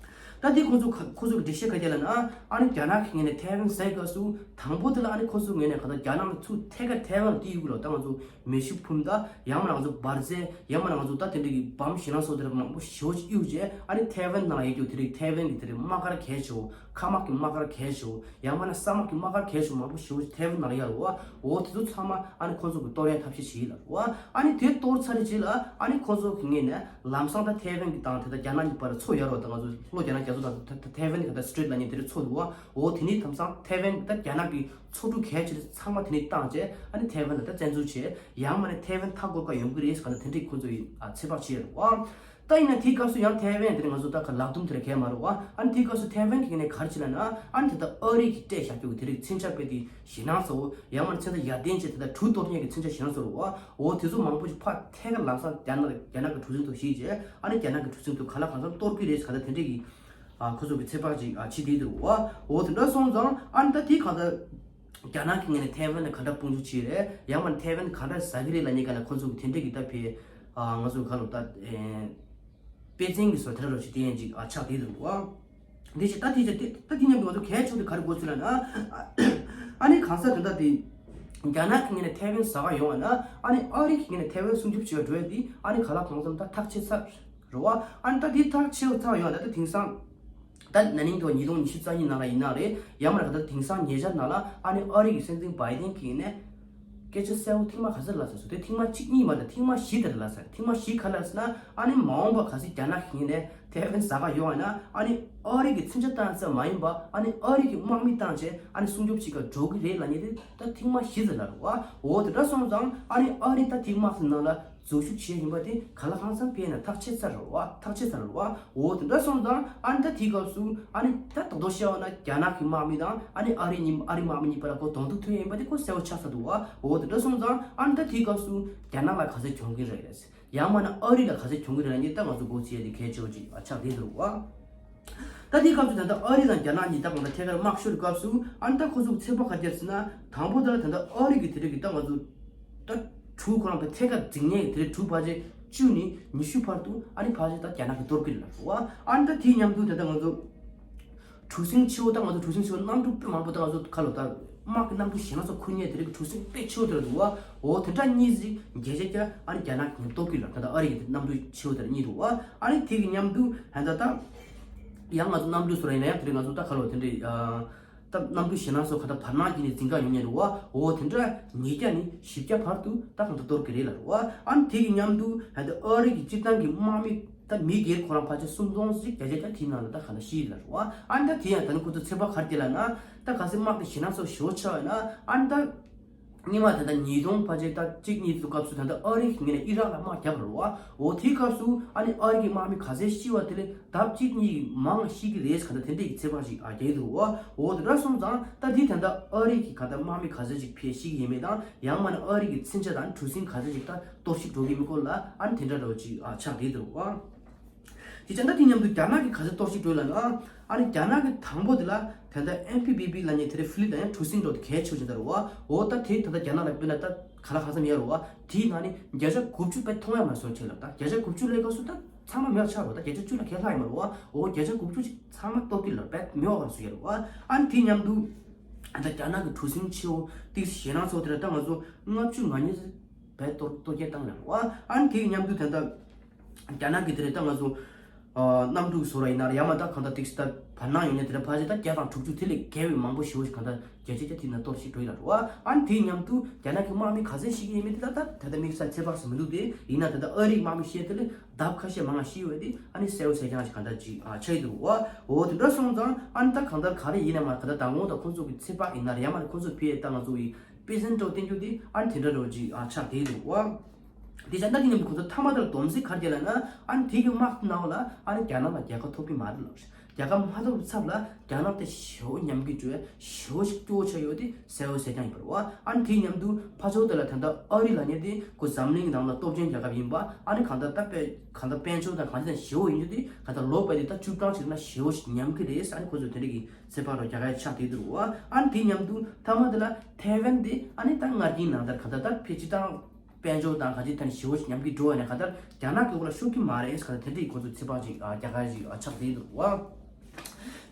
ད་དེ་ཁོ་ཚོ་ཁ་ཁོ་ཚོ་གི་འགྲེལ་བཤད་ག་རེ་ལབ་ན་ཨ་ནི་རྒྱ་ནག་གི་ངོས་ནས་ཐའེ་ཝན་ཟ་ཡི་སྐབས་སུ་དང་པོ་དེ་ལ་ཨ་ནི་ཁོ་ཚོ་ངོས་ནས་ག་ད་རྒྱ་ནག་ལ་ཚུར་ཐད་ཀར་ཐའེ་ཝན་ལ་དེ་ཡོད་གི་ལོ། ད་ང་ཚོ་མེ་ཤུགས་འཕུར་མདའ་ཡང་མིན་ན་ང་ཚོ་འབར་རྫས་ཡང་མིན་ན་ང་ཚོ་ད་དེ་འདྲ་གི་བམ་ཞེད་སྣང་ཚོགས་དེ་འདྲ་མང་པོ་ཞེ་པོ་ཅིག་གཡུགས་རྗེས་ཨ་ནི་ཐའེ་ཝན་ནང་ཡོད་རྒྱུ་དེ་རིགས་ཐའེ་ཝན་གི་དེ་རིགས་དམག་སྒར་གལ་ཆེ་བོ་མཁའ་དམག་གི་དམག་སྒར་གལ་ཆེ་བོ་ཡང་མིན་ན་ས་དམག་གི་དམག་སྒར་གལ་ཆེ་བོ་མང་པོ་ཞེ་པོ་ཅིག་ཐའེ་ཝན་ནང་ཡོད་རེད་བ། འོ་དེ་ཚོ་ཚང་མ་ཨ་ནི་ཁོ་ཚོ་གི་གཏོར་ཡ་ཐབས་ཤེས་བྱེད་ཡིན་ལབ་རེད་བ། ཨ་ནི་དེ་གཏོར་ཚར་རྗེས་ལ་ཨ་ནི་ཁོ་ཚོ་གི་ངོས་ནས་ལམ་སང་ད་ཐའེ་ཝན་གི་དང་དེ་ད་རྒྱ་ནག་གཉིས་བར་མཚོ་ཡོད་རེད་བ། ད་ང་ཚོ་ལྷོ་རྒྱ་ནག་རྒྱ་མཚོ་དང་ད་ཐའེ་ཝན་གི་ད་སི་ཊྲེཊ་ལབ་མཁན་དེ་རིགས་མཚོ་འདུག་བ། འོ་དེ་ནས་དེང་སང་ཐའེ་ཝན་ད་རྒྱ་ནག་གི་མཚོ་གྲུ་གལ་ཆེ་ཚང་མ་དེ་ནས་བཏང་བྱས་ཨ་ནི་ཐའེ་ཝན་ལ་ད་བཙན་འཛུལ་བྱས་ཡང་མིན་ན་ཐའེ་ཝན་མཐའ་འཁོར་ཁ་ཡོང་གི་རེད་ཟེར་ག་ད་དེ་འདྲས་ཁོ་ཚོ་ཡིས་ཨ་ཚོད་དཔག་བྱས་རེད་བ། ད་ཡིན་ན་དེའི་སྐབས་སུ་ཡང་ཐའེ་ཝན་དེ་ང་ཚོ་ད་ག་ལག་རྡུམ་དེ་ར་གས་མ་རེད་བ། ཨ་ནི་དེའི་སྐབས་སུ་ཐའེ་ཝན་གི་ནས་ག་རེ་བྱས་ལབ་ན་ཨ་ནི་དེ་ད་ཨ་རི་གི་སྤྲད་བཞག་རྒྱུ་གི་དེ་རིགས་མཚོན་ཆ་དཔེ་དེ་ཞེད་སྣང་ཚ་བོ་ཡང་མིན་ན་མཚོན་ཆ་ཡར་ལྡན་བྱས་དེ་ད་གྲུ་གཏོར་མཁན་གི་མཚོན་ཆ་ཞེད་སྣང་ཚ་བོ་རེད་བ། འོ་དེ་ཚོ་མང་པོ་ཞིག་ཕར་ཐད་ཀར་ལམ་སང་རྒྱ་ནག་རྒྱ་ནག་གི་གྲུ་གཟིངས་ཐོག་བཞག་བྱས་ཨ་ནི་རྒྱ་ནག་གི་གྲུ་གཟིངས་ཐོག་ག་ལ་གང་འཚམ་གཏོར་གི་རེད་ཟེར་ག་ད་དེ་འདྲས་གི་ཨ་ཁོ་ཚོ་གི་ཚོད་དཔག་ཅིག་ཨ་བྱེད་བསྡད་འདུག་བ། འོ་དེ་འདྲ་སོང་ཙང་ཨ་ནི་ད་དེ་གང་ལྟར་རྒྱ་ནག་གི་ངོས་ནས་ཐའེ་ཝན་ལ་ག་འདྲ་དཔུང་འཇུག་བྱེད་རེད། ཡང་མིན་ཐའེ་ཝན་ག་འདྲ་ཟ་གི་རེད་ལབ་མཁན་ག་ལ་ཁོ་ཚོ་གི་དེ་འདྲས་གི་ད་ཕེ་ཨ་ང་ཚོ་ག་ལོ་ད་ཨེ་དཔེ་མཚོན་གི་བཟོ་དེ་འདྲ་རོ་ཞིག་དེ་ཡན་ཅིག་ཨ་ཆགས་བསྡད་འདུག་བ། འདི་ཞིག་ད་དེ་ཅི་ད་དེ་མཉམ་དུ་ང་ཚོ་གལ་ཆེ་བ་དེ་ག་རེ་གོ་ཚུལ་ལབ་ན། ཨ་ནི་གང་ཟག་དེ་འདྲ་དེ་རྒྱ་ནག་གི་ངོས་ནས་ཐའེ་ཝན་ཟ་ག་ཡོང་བ་ན་ཨ་ནི་ཨ་རི་གི་ངོས་ནས་ཐའེ་ཝན་སྲུང་སྐྱོབ་བྱེད་པར་འགྲོ་ཡ་དེ་ཨ་ནི་ག་ལ་གང་འཚམ་ད་ཐག་ཆོད་ཚར་རེད་བ། ཨ་ནི་ད་དེ་ཐག་ཆོད་ཚར་ཡོང་བ་ད་ད་དེང་སང་ད་ན་ནིང་དུ་ཉིས་སྟོང་ཉི་ཤུ་རྩ་གཉིས་ནང་ལ་ཡིན་ན་རེད། ཡང་མིན་ན་ག་ད་དེང་སང་ཉེ་ཆར་ནང་ལ་ཨ་ནི་ཨ་རི་གི་སྲིད་འཛིན་བྷའི་ཌེན་གྱིས་ནས་སྐད་ཆ་གསལ་བོ་ཐེངས་མ་ག་ཚོད་ལབ་ཚར་སོང་། དེ་ཐེངས་མ་གཅིག་གཉིས་མ་རེད། ཐེངས་མ་བཞི་དེ་རེད་ལབ་ཚར། ཐེངས་མ་བཞི་ག་ལབ་ཟེར་ན་ཨ་ནི་མ་འོངས་པ་གལ་སྲིད་རྒྱ་ནག་གི་ངོས་ནས་ཐའེ་ཝན་ཟ་ག་ཡོང་བ་ན་ཨ་ནི་ཨ་རི་གི་མཚོན་ཆ་བཏང་ཙམ་མ་ཡིན་པ་ཨ་ནི་ཨ་རི་གི་དམག་མི་བཏང་བྱས་ཨ་ནི་སྲུང་སྐྱོབ་བྱེད་ག་འགྲོ་གི་རེད་ལབ་མཁན་དེ་ད་ཐེངས་མ་བཞི་ཙམ་ལབ་རེད་བ། འོ་དེ་འདྲ་སོང་ཙང་ཨ་ནི་ཨ་རི་ད་དེ་དམག་སའི་ནང་ལ་འཛུལ་ཞུགས་བྱས་ཡིན་པ་དེ་ག་ལ་གང་འཚམ་ཕན་ན་ཐག་ཆོད་ཚར་རེད་བ། ཐག་ཆོད་ཚར་རེད་བ། འོ་དེ་འདྲ་སོང་ཙང་ཨ་ནི་ད་དེའི་སྐབས་སུ་ཨ་ནི་ད་ད་དོ་བཤད་པ་ན་རྒྱ་ནག་གི་དམག་མི་དང་ཨ་ནི་ཨ་རི་གཉིས་ཨ་རི་དམག་མི་གཉིས་བར་ལ་ཁོ་གདོང་ཐུག་ཐུག་ཡིན་པ་དེ་ཁོ་གསལ་པོ་ཆགས་ཚར་འདུག་བ། འོ་དེ་འདྲ་སོང་ཙང་ཨ་ནི་ད་དེའི་སྐབས་སུ་རྒྱ་ནག་ལ་ག་ཚོད་གྱོང་གི་རེད། ཡང་མིན་ན་ཨ་རི་ལ་ག་ཚོད་གྱོང་གི་རེད་ལབ་ནི་ད་ང་ཚོ་གོ་ཚེ་དེ་གལ་ཆེ་བོ་ཅིག་ཆགས་བསྡད་འདུག་བ། ད་དེའི་སྐབས་སུ་ད་ལྟ་ཨ་རི་དང་རྒྱ་ནག་གཉིས་ད་གང་ལྟར་ཐད་ཀར་དམག་ཤོར་སྐབས་སུ་ཨ་ནི་ད་ཁོ་ཚོ་ཚོད་དཔག་ག་རེ་བརྒྱབ་ཟེར་ན་དང་པོ་ད་ལ་ད་ལྟ་ཨ་རི་གི་དེ་རིང་གི་ད་ང་ཚོ་ད་གྲུ་ཁོ་རང་གི་ཐད་ཀར་འཛིང་ནས་དེ་རིང་གྲུ་ཕལ་ཆེར་བཅུ་ནས་ཉི་ཤུ་བར་དུ་ཨ་ནི་ཕལ་ཆེར་ད་རྒྱ་ནག་གི་གཏོར་གི་རེད་ལབ་སོང་བ། ཨ་ནི་ད་དེའི་མཉམ་དུ་ད་ལྟ་ང་ཚོ་ གྲུ་གཟིངས་ཆེ་བོ་དང་ང་ཚོ་གྲུ་གཟིངས་ཆེ་བོ་གནམ་གྲུ་དཔེ་མང་པོ་དང་ང་ཚོ་ཁ་ལོ་ད་དམག་གི་གནམ་གྲུ་ཞེ་ན་ཚོ་ཁུར་ཉེ་དེ་རིགས་གྲུ་གཟིངས་དཔེ་ཆེ་བོ་དེ་ར་འདུག་བ། འོ་དེ་འདྲ་གཉིས་ཟིག་བརྒྱ་ཆ་བརྒྱ་ཨ་ནི་རྒྱ་ནག་གི་གཏོར་གི་ལ་ད་ལྟ་ཨ་རི་གི་གནམ་གྲུ་ཆེ་བོ་དེ་ར་གཉིས་འདུག་བ། ཨ་ནི་དེ་གི་མཉམ་དུ་ཧན་ད་ད་ཡང་ང་ཚོ་གནམ་གྲུ་སོ་ར་ཡིན་ན་ཡང་དེ་རིགས་ང་ཚོ་ད་ཁ་ལོ་དེ་འདྲ་ད་གནམ་གྲུ་ཞེ་ན་ཚོ་ག་ད་བར་སྣང་གི་ནི་འཛིང་ག་ཡོང་ཉེ་རུ་བ། འོ་དེ་འདྲ་ཉིས་བརྒྱ་ནི་བཞི་བརྒྱ་བར་དུ་ད་གང་ད་གཏོར་གི་རེད་ལ་རུ་བ། ཨ་ནི་དེ་གི་མཉམ་དུ་ཧན་ད་ཨ་རི་གི་སྤྱིར་བཏང་གི་དམག་མི་ད་མི་སྒེར་ཁོ་རང་ཕལ་ཆེར་སུམ་སྟོང་ཅིག་བརྒྱ་ཆ་བརྒྱ་དེའི་ནང་ལ་ད་ག་ལ་ཤི་ཡི་ལ་རུ་བ། ཨ་ནི་ད་དེ་ཡང་ད་ནི་ཁོ་ཚོ་ཚོད་དཔག་ག་རེ་དེ་ལ་ན་ད་ག་ཚོད་དམག་དེ་ཞེ་ན་ཚོ་ཞོ་ཆ་བས་ན་ཨ་ནི་ད་སྔོན་མ་ད་ལྟ་ཉིས་སྟོང་ཕལ་ཆེར་ད་གཅིག་གཉིས་ཚོ་སྐབས་སུ་ད་ལྟ་ཨ་རི་གི་ངོས་ནས་ཨི་རག་ལ་དམག་བརྒྱབ་པ་རེད་བ། འོ་དེའི་སྐབས་སུ་ཨ་ནི་ཨ་རི་གི་དམག་མི་ག་ཚད་ཤི་བ་དེ་ལས་ལྡབ་གཅིག་གཉིས་མང་ཤི་གི་རེད་ག་ད་དེ་འདྲས་ཀྱི་ཚོད་དཔག་ཞིག་ཨ་རྒྱག་གི་འདུག་བ། འོ་དེ་འདྲ་སོང་ཙང་ད་འདི་ད་ལྟ་ཨ་རི་གི་ག་ད་དམག་མི་ག་ཚད་ཅིག་ཕེ་ཤི་གི་ཡིན་མེད་དང་ཡང་མིན་ན་ཨ་རི་གི་མཚོན་ཆ་དང་གྲུ་གཟིངས་ག་ཚད་ཅིག་ད་གཏོར་བཤིག་འགྲོ་གི་མི་སྐོར་ལ་ཨ་ནི་དེ་འདྲ་འདྲ་བོ་ཅིག་ཨ་ཆགས་བསྡད་འདུག་བ། དེ་བྱས་ན་དེ་མཉམ་དུ་རྒྱ་ནག་གིས་ག་ཚོད་གཏོར་བཤིག་འགྲོ་ལབ་ན། ཨ་ནི་རྒྱ་ནག་གི་དང་པོ་དེ་ལ་ད་ལྟ་ཨེམ་པི་བི་བི་ལབ་མཁན་དེ་རེད། ཧྥི་ལིབ་ལབ་ཡང་གྲུ་གཟིངས་འགྲོ་དེ་གལ་ཆེ་ཆེ་ད་རེད་བ། འོ་ད་དེ་ད་ལྟ་རྒྱ་ནག་ལ་དཔེར་ན་ད་ག་ལ་གང་འཚམ་ཡོད་རེད་བ། དེའི་ནང་ནས་བརྒྱ་ཆ་དགུ་བཅུ་པའི་མཐོང་ཡ་མ་སོང་ཆེ་ལབ། ད་བརྒྱ་ཆ་དགུ་བཅུ་ལས་ཀ་སུ་ད་ཚང་མ་མེད་པ་ཆགས་རེད་བ། ད་བརྒྱ་ཆ་བཅུ་ལ་གལ་ལྷག་ཡོད་མ་རེད་བ། འོ་བརྒྱ་ཆ་དགུ་བཅུ་ཅིག་ཚང་མ་གཏོར་གི་ལབ་པས་མེད་པ་གང་སུ་ཡོད་རེད་བ། ཨ་ནི་དེ་མཉམ་དུ་ད་ལྟ་རྒྱ་ནག་གི་གྲུ་གཟིངས་ཆེ་བོ་ཏིག་ཞེ་ན་ཚོ་དེ་ལ་ད་ང་ཚོ་ལྔ་བཅུ་ང་གཉིས་བས་གཏོར་གཏོར་སྐྱོན་བཏང་ལབ་བ། ཨ་ནི་དེ་མཉམ་དུ་ད་ལྟ་རྒྱ་ནག་གི་དེ་རེད་ད་ང་ཚོ་ཨ་གནམ་གྲུ་བཟོ་ར་ཡིན་ན་ར་ཡང་མ་ད་གང་ལྟར་ཏིག་ཙམ་ད་བར་སྣང་ཡོད་ནས་དེ་ར་ཕལ་ཆེར་ད་བརྒྱ་དང་དྲུག་ཅུ་དེ་ལས་བརྒལ་བའི་མང་པོ་ཞེ་པོ་ཞིག་གང་ལྟར་བརྒྱ་ཆ་བརྒྱ་དེ་ན་གཏོར་ཞིག་འགྲོ་ཡི་ལ་རུ་བ། ཨ་ནི་དེའི་མཉམ་དུ་རྒྱ་ནག་གི་དམག་མི་ག་ཚད་ཤི་གི་ཡིན་མིན་དེ་ད་ད་ད་ལྟ་དམིགས་བསལ་ཚོད་དཔག་སུ་མི་འདུག་སྟེ། ཡིན་ན་ད་ལྟ་ཨ་རིའི་དམག་མི་བཤད་དེ་ལས་ལྡབ་ཁ་ཤས་མང་ང་ཤི་ཡོད་དེ་ཨ་ནི་གསལ་བོ་གསལ་རྐྱང་ཞིག་གང་ལྟར་ཅིག་ཨ་ཆགས་ཡི་འདུག་བ། འོ་དེ་འདྲ་སོང་ཙང་ཨ་ནི་ད་གང་ལྟར་ག་རེ་ཡིན་ན་མ་ད་ལྟ་མདང་དགོང་དང་ཁོང་ཚོ་གི་ཚོད་དཔག་ཡིན་ན་ར་ཡང་མ་རེད། ཁོང་ཚོ་ཕི་ཡས་ད་ང་ཚོ་ཡི་པེ་ཟན་འགྲོ་བསྟན་རྒྱུ་དེ་ཨ་ནི་དེ་འདྲ་འགྲོ་ཅིག་ཨ་ཆགས་བསྡད་འདུག་བ། དེ་ཙང་ད་དེ་ནས་ཁོ་ཚོ་མཐའ་མ་དེར་སྡོམ་ཟིག་ག་རེ་རྒྱག་ལབ་ན། ཨ་ནི་དེ་གི་དམག་ནང་ལ་ཨ་ནི་རྒྱ་ནག་ལ་རྒྱལ་ཁ་ཐོབ་ཀྱི་མ་རེད་ལབ། རྒྱལ་ཁ་མ་ཐོབ་ཚབ་ལ་རྒྱ་ནག་དེ་ཞེ་པོ་ཉམས་ཀྱི་འགྲོ་ཡ་ཞེ་པོ་ཞིག་སྐྱོ་བོ་ཆགས་ཡོད་དེ་གསལ་བོ་གསལ་རྐྱང་ཡིན་པ་རེད་བ། ཨ་ནི་དེའི་མཉམ་དུ་ཕར་ཕྱོགས་དེ་ལ་ད་ལྟ་ཨ་རི་ལབ་མཁན་དེ་ཁོ་འཛམ་གླིང་གི་ནང་ལ་སྟོབས་ཆེན་རྒྱལ་ཁབ་ཡིན་པ། ཨ་ནི་གང་ལྟར་ད་དཔེ་གང་ལྟར་དཔལ་འབྱོར་དང་གང་ཅི་དང་ཞེ་པོ་ཡིན་རྒྱུ་དེ་གང་ལྟར་ལོ་པ་དེ་ད་བཅུ་གྲངས་ཞིག་ན་ཞེ་པོ་ཞིག་ཉམས་ཀྱི་རེད། ཨ་ནི་ཁོ་ཚོ་དེ་འདྲ་གི་ཚོད་དཔག་རོ་རྒྱག་ཡ་ཆགས་བསྡད་འདུག་བ། ཨ་ནི་དེའི་མཉམ་དུ་མཐའ་མ་དེ་ལ་ཐའེ་ཝན་དེ་ཨ་ནི་ད་ང་རྒྱལ་ནང་ལྟར་གང་ལྟར་ད་ཕལ་ཆེར་དང་། དཔལ་འབྱོར་དང་ག་ཅི་ཐད་ནས་ཞེ་པོ་ཞིག་ཉམས་ཀྱི་འགྲོ་བ་ནས་ག་ལྟར་རྒྱ་ནག་གི་འོག་ལ་ཤོར་གྱི་མ་རེད་ཟེར་ག་དེ་འདྲའི་ཁོ་ཚོ་ཚོད་དཔག་ཅིག་རྒྱག་ག་ཞིག་ཆགས་བསྡད་འདུག་བ།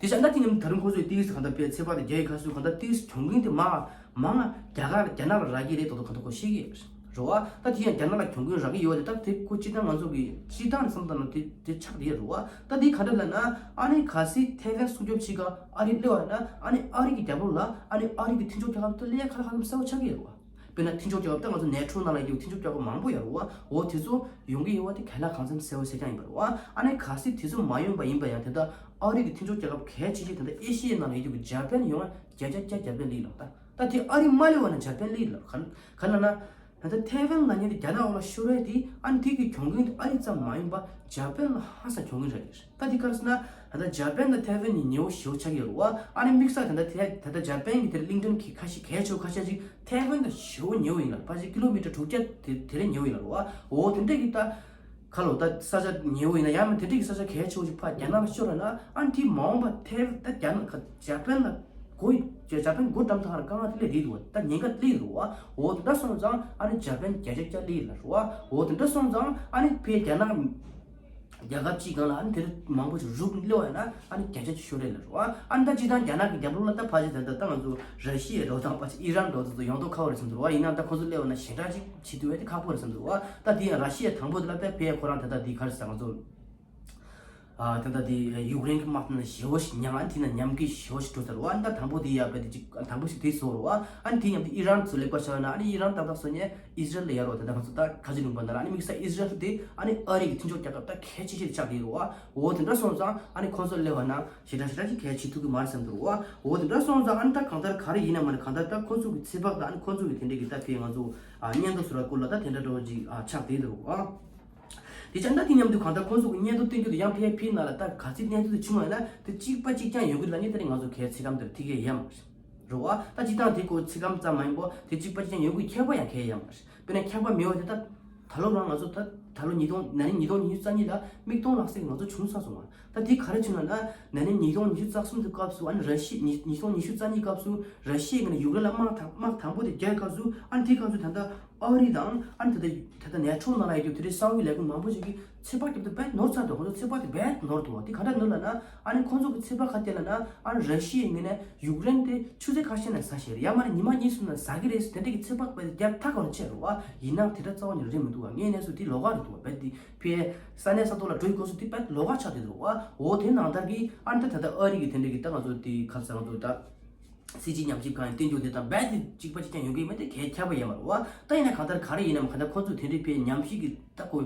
དེ་བཞིན་ད་དེ་ནས་ད་རུང་ཁོ་ཚོས་ཏིས་ག་ད་པའི་ཚོད་དཔག་དེ་རྒྱ་ཡི་ཁ་སུ་ག་ད་ཏིས་གྱོང་གུན་དེ་མ་མང་རྒྱ་གར་རྒྱ་ནག་ལ་རག་གི་རེད་དོ་དོ་ག་ད་ཁོ་ཤེས་ཀྱི་རེད་བ། ད་དེ་ཡང་རྒྱ་ནག་ལ་གྱོང་གུན་རག་གི་ཡོད་དེ་ད་དེ་ཁོ་སྤྱིར་བཏང་ང་ཚོ་གི་སྤྱིར་བཏང་ནས་བསམ་བཏང་ན་དེ་དེ་ཆགས་བསྡད་ཡོད་རེད་བ། ད་དེ་ག་འདྲ་ལབ་ན་ཨ་ནི་གལ་སྲིད་ཐའེ་ཝན་སྲུང་སྐྱོབ་བྱེད་ག་ཨ་རི་སླེབས་པ་ན་ཨ་ནི་ཨ་རི་གི་རྒྱབ་ལོགས་ལ་ཨ་ནི་ཨ་རི་གི་མཐུན་ཕྱོགས་རྒྱལ་ཁབ་དེ་སླེབས་ཡ་ཁ་ལ་ཁ་ལམ་གསལ་པོ་ཆགས་ཀྱི་ཡོད་རེད་བ། དཔེར་ན་མཐུན་ཕྱོགས་རྒྱལ་ཁབ་ད་ང་ཚོ་ནེ་ཊོ་ནང་ལ་ཡོད་མཐུན་ཕྱོགས་རྒྱལ་ཁབ་མང་པོ་ཡོད་རེད་བ། འོ་དེ་ཚོ་ཡོང་གི་ཡོད་བ་དེ་ག་ལ་གང་འཚམ་གསལ་པོ་གསལ་རྐྱང་ཡིན་པ་རེད་བ། ཨ་ནི་གལ་སྲིད་དེ་ཚོ་མ་ཡོང་པ་ཡིན་པ་ཡང་དེ་ལྟ་ཨ་རི་གི་མཐུན་ཕྱོགས་རྒྱལ་ཁབ་གལ་ཆེ་ཆེ་དེ་ལྟ་ཨེ་ཤི་ཡའི་ནང་ལ་ཡོད་རྒྱུ་གི་ཇ་པན་ཡོང་བ་བརྒྱ་ཆ་བརྒྱ་ཇ་པན་སླེབས་ལབ། ད་ད་དེ་ཨ་རི་མ་སླེབས་པ་ན་ཇ་པན་སླེབས་ལབ། ག་ག་ལ་ན་ད་ལྟ་ཐའེ་ཝན་ལབ་མཁན་དེ་རྒྱ་ནག་འོག་ལ་ཤོར་བས་དེ་ཨ་ནི་དེ་གི་གྱོང་གུན་དེ་ཨ་རི་ཙམ་མ་ཡིན་པ་ཇ་པན་ལ་ཧ་སང་གྱོང་གུན་རག་གི་རེད། ད་དེ་ག་རེ་ཟེར་ན་ད་ལྟ་ཇ་པན་དང་ཐའེ་ཝན་གཉིས་ཉེ་བོ་ཞེ་པོ་ཆགས་ཀྱི་ཡོད་རེད་བ། ཨ་ནི་དམིགས་བསལ་ད་ལྟ་དེ་ད་ལྟ་ཇ་པན་གྱི་དེར་གླིང་ཕྲན་གྱི་ཁ་ཤས་གལ་ཆེ་བོ་ཁ་ཤས་ཅིག་ཐའེ་ཝན་དང་ཞེ་པོ་ཉེ་བོ་ཡིན་ལ་ཕལ་ཆེར་ཀི་ལོ་མི་ཊར་དྲུག་བརྒྱ་དེ་དེ་རེ་ཉེ་བོ་ཡིན་ལ་རེད་བ། འོ་དེ་འདྲས་ཀྱི་ད་ཁ་ལོ་ད་ས་ཆ་ཉེ་བོ་ཡིན་ན་ཡང་མིན་དེ་འདྲས་ཀྱི་ས་ཆ་གལ་ཆེ་བོ་ཞིག་ཕར་རྒྱ་ནག་ལ་ཤོར་བ་ན་ཨ་ནི་དེ་མ་འོངས་པ་ཐའེ་ད་རྒྱ་ནག་ཇ་པན་ལ་སྒོ་ཇ་པན་སྒོ་བཀྲམ་ཐང་དཀའ་ངལ་དེ་ལས་རེད་འདུག་བ། ད་ཉེན་ཁ་སླེབས་རེད་བ། འོ་དེ་འདྲ་སོང་ཙང་ཨ་ནི་ཇ་པན་བརྒྱ་ཆ་བརྒྱ་སླེབས་ལ་རེད་བ། འོ་དེ་འདྲ་སོང་ཙང་ཨ་ནི་ཕའི་རྒྱ་ནག་རྒྱལ་ཁབ་གཅིག་སྒང་ལ་ཨ་ནི་དེར་མང་པོ་ཞིག་རུབ་སླེབས་པ་ཡིན་ན་ཨ་ནི་བརྒྱ་ཆ་ཅིག་ཤོར་རེད་ལ་རེད་བ། ཨ་ནི་ད་སྤྱིར་བཏང་རྒྱ་ནག་གི་རྒྱབ་ལོགས་ལ་ད་ཕལ་ཆེར་ད་ད་ད་ང་ཚོ་ར་ཤི་ཡ་འགྲོ་དང་ཕལ་ཆེར་ཨི་རན་འགྲོ་དེ་ཚོ་ཡོང་མདོག་ཁ་པོ་རེད་བསམ་འདུག་བ། ཡིན་ནའང་ད་ཁོ་ཚོ་སླེབས་པ་ན་ཞེ་དྲག་ཅིག་བྱེད་ཐུབ་ཡ་དེ་ཁག་པོ་རེད་བསམ་འདུག་བ། ད་དེ་ཡང་ར་ཤི་ཡ་དང་པོ་དེ་ལ་ད་ཕའི་ཁོ་རང་ད་ད་དེ་ག་རེ་ཟེར་ང་ཚོ། ཨ་ད་ད་དེ་ཡུཀ་རེན་གྱི་དམག་དེ་ན་ཞེ་པོ་ཞིག་མྱངས། ཨ་དེ་ན་ཉམས་རྒུད་ཞེ་པོ་ཞིག་འགྲོ་ཚར་བ། ཨ་ད་དང་པོ་དེ་ཡ་པ་དེ་ཅིག་དང་པོ་ཞིག་དེ་བཟོ་རུ་བ། ཨ་དེ་མཉམ་དུ་ཨི་རན་ཚོ་ལེགས་པ་ཤར་ན་ཨ་ནི་ཨི་རན་ཏག་ཏག་བཟོ་ཉེ་ཨི་ཟི་རལ་ལ་ཡ་རོ། ད་ད་ང་ཚོ་ད་ཁ་ཅིག་ལུང་པ་ན་ཨ་ནི་དམིགས་བསལ་ཨི་ཟི་རལ་དེ་ཨ་ནི་ཨ་རི་གི་མཐུན་ཕྱོགས་རྒྱལ་ཁབ་ད་གལ་ཆེ་ཆེ་ཆགས་ཀྱི་རུ་བ། འོ་དེ་འདྲ་སོང་ཙང་ཨ་ནི་ཁོང་ཚོ་སླེབས་པ་ན་ཞེ་དྲག་ཞེ་དྲག་ཅིག་གལ་ཆེ་ཐུབ་ཀྱི་མ་རེད་བསམ་འདུག་རུ་བ། འོ་དེ་འདྲ་སོང་ཙང་ཨ་ནི་ད་གང་ལྟར་ག་རེ་ཡིན་ན་མ་ནི་གང་ལྟར་ད་ཁོང་ཚོ་གི་ཚོད་དཔག་ད་ཨ་ནི་ཁོང་ཚོ་གི་དེ་འདྲ་གི་ད་ཕའི་ང་ཚོ་ཨ་སྙན་ཐོ་སོ་ར་སྐོར་ལ་ད་དེ་འདྲ་འདྲ་བོ་ཅིག་ཨ་ཆགས་བསྡད་འདུག་རུ་བ། དེ་ཙང་ད་དེ་མཉམ་དུ་གང་ལྟར་ཁོང་ཚོ་གི་སྙན་ཐོ་བསྟན་རྒྱུ་དེ་ཡང་ཕལ་ཕལ་ནང་ལ་ད་ག་ཚིག་སྙན་ཐོ་དེ་བྱུང་བ་ཡིན་ན་དེ་གཅིག་པ་གཅིག་རྐྱང་ཡོང་གི་ལ་ནི་ད་ནི་ང་ཚོ་གའི་ཚིག་སྐམ་དེར་ཐིག་གེ་ཡ་མ་རེད་རོ་བ། ད་སྤྱིར་བཏང་དེ་ཁོ་ཚིག་སྐམ་ཙམ་མ་ཡིན་པོ་དེ་གཅིག་པ་གཅིག་རྐྱང་ཡོང་གི་ཁྱད་པར་ཡང་གའི་ཡ་མ་རེད། དཔེར་ན་ཁྱད་པར་མེད་པ་དེ་ད་ད་ལོ་རང་ང་ཚོ་ད་ད་ལོ་ཉིས་སྟོང་ན་ནིང་ཉིས་སྟོང་ཉི་ཤུ་རྩ་གཉིས་ལ་མིག་སྟོང་ལག་ཟིན་ང་ཚོ་བྱུང་ཚར་སོང་བ། ད་དེ་ག་རེ་བྱུང་ན་ན་ན་ནིང་ཉིས་སྟོང་ཉི་ཤུ་རྩ་གསུམ་དུ་སྐབས་སུ་ཨ་ནི་ར་ཤི་ཉིས་ཉིས་སྟོང་ཉི་ཤུ་རྩ་གཉིས་སྐབས་སུ་ར་ཤི་ཡ་གི་ནི་ཡུཀ་རེན་ལ་དམག་དང་དམག་དང་པོ་དེ་རྒྱག་སྐབས་སུ་ཨ་ནི་དེ་སྐབས་སུ་ད་ལྟ། ཨ་རི་དང་ཨ་ནི་ད་ལྟ་ད་ལྟ་ནེ་ཊོ་ནང་ལ་ཡོད་དུས་དེ་འདྲའི་གསང་བའི་ལས་ཁུངས་མང་པོ་ཞིག་གིས་ཚོད་དཔག་རྒྱབ་དུས་དཔེ་ནོར་ཚར་འདུག་ཁོང་ཚོ་ཚོད་དཔག་དེ་དཔེ་ནོར་འདུག་བ། དེ་ག་འདྲ་ནོར་ལབ་ན། ཨ་ནི་ཁོང་ཚོ་གི་ཚོད་དཔག་ག་དེ་ལབ་ན། ཨ་ནི་ར་ཤི་ཡའི་ངོས་ནས་ཡུཀ་རེན་དེ་ཆུ་ཚོད་ཁ་ཤས་ནང་ཟ་ཤེས་རེད། ཡང་མ་ནི་ཉི་མ་གཉིས་གསུམ་ནང་ཟ་གི་རེད་ཟེར་དེ་འདྲ་གི་ཚོད་དཔག་དཔེ་རྒྱབ་ཐག་གོ་ཆོད་རེད་བ། ཡིན་ནའང་དེ་འདྲ་རྩ་བ་ཉིད་ནས་རེད་མི་འདུག་བ། ངས་གནས་ཚུལ་དེ་ལོགས་ཀ་རེད་འདུག་བ། དཔེ་དེ་ཕར་ས་གནས་ས་ཐོག་ལ་འགྲོ་དགོས་ཚུལ་དེ་དཔེ་ལོགས་ཀ་ཆགས་བསྡད་འདུག་བ། འོ་དེ་ནང་ལྟར་གི་ཨ་ནི་ད་ད་ལྟ་ཨ་རི་གི་དེ་འདྲ་གི་ད་ང་ཚོ་དེ་ག་རེ་ཟེར། ང་ཚོ་ད། སྲིད་སྤྱི་ཉམས་ཞིབ་ཁང་གི་སྟེང་འཇོག་དེ་དང་རྦད་དེ་གཅིག་པ་གཅིག་རྐྱང་ཡོང་གི་མེད་དེ་གལ་ཁྱབ་པ་ཡིན་པ་རེད་བ། ད་ཡིན་ན་གང་ལྟར་ག་རེ་ཡིན་ནའང་གང་ལྟར་ཁོ་ཚོས་དེ་འདྲའི་ཕའི་ཉམས་ཞིབ་ཀྱི་ད་ཁོ་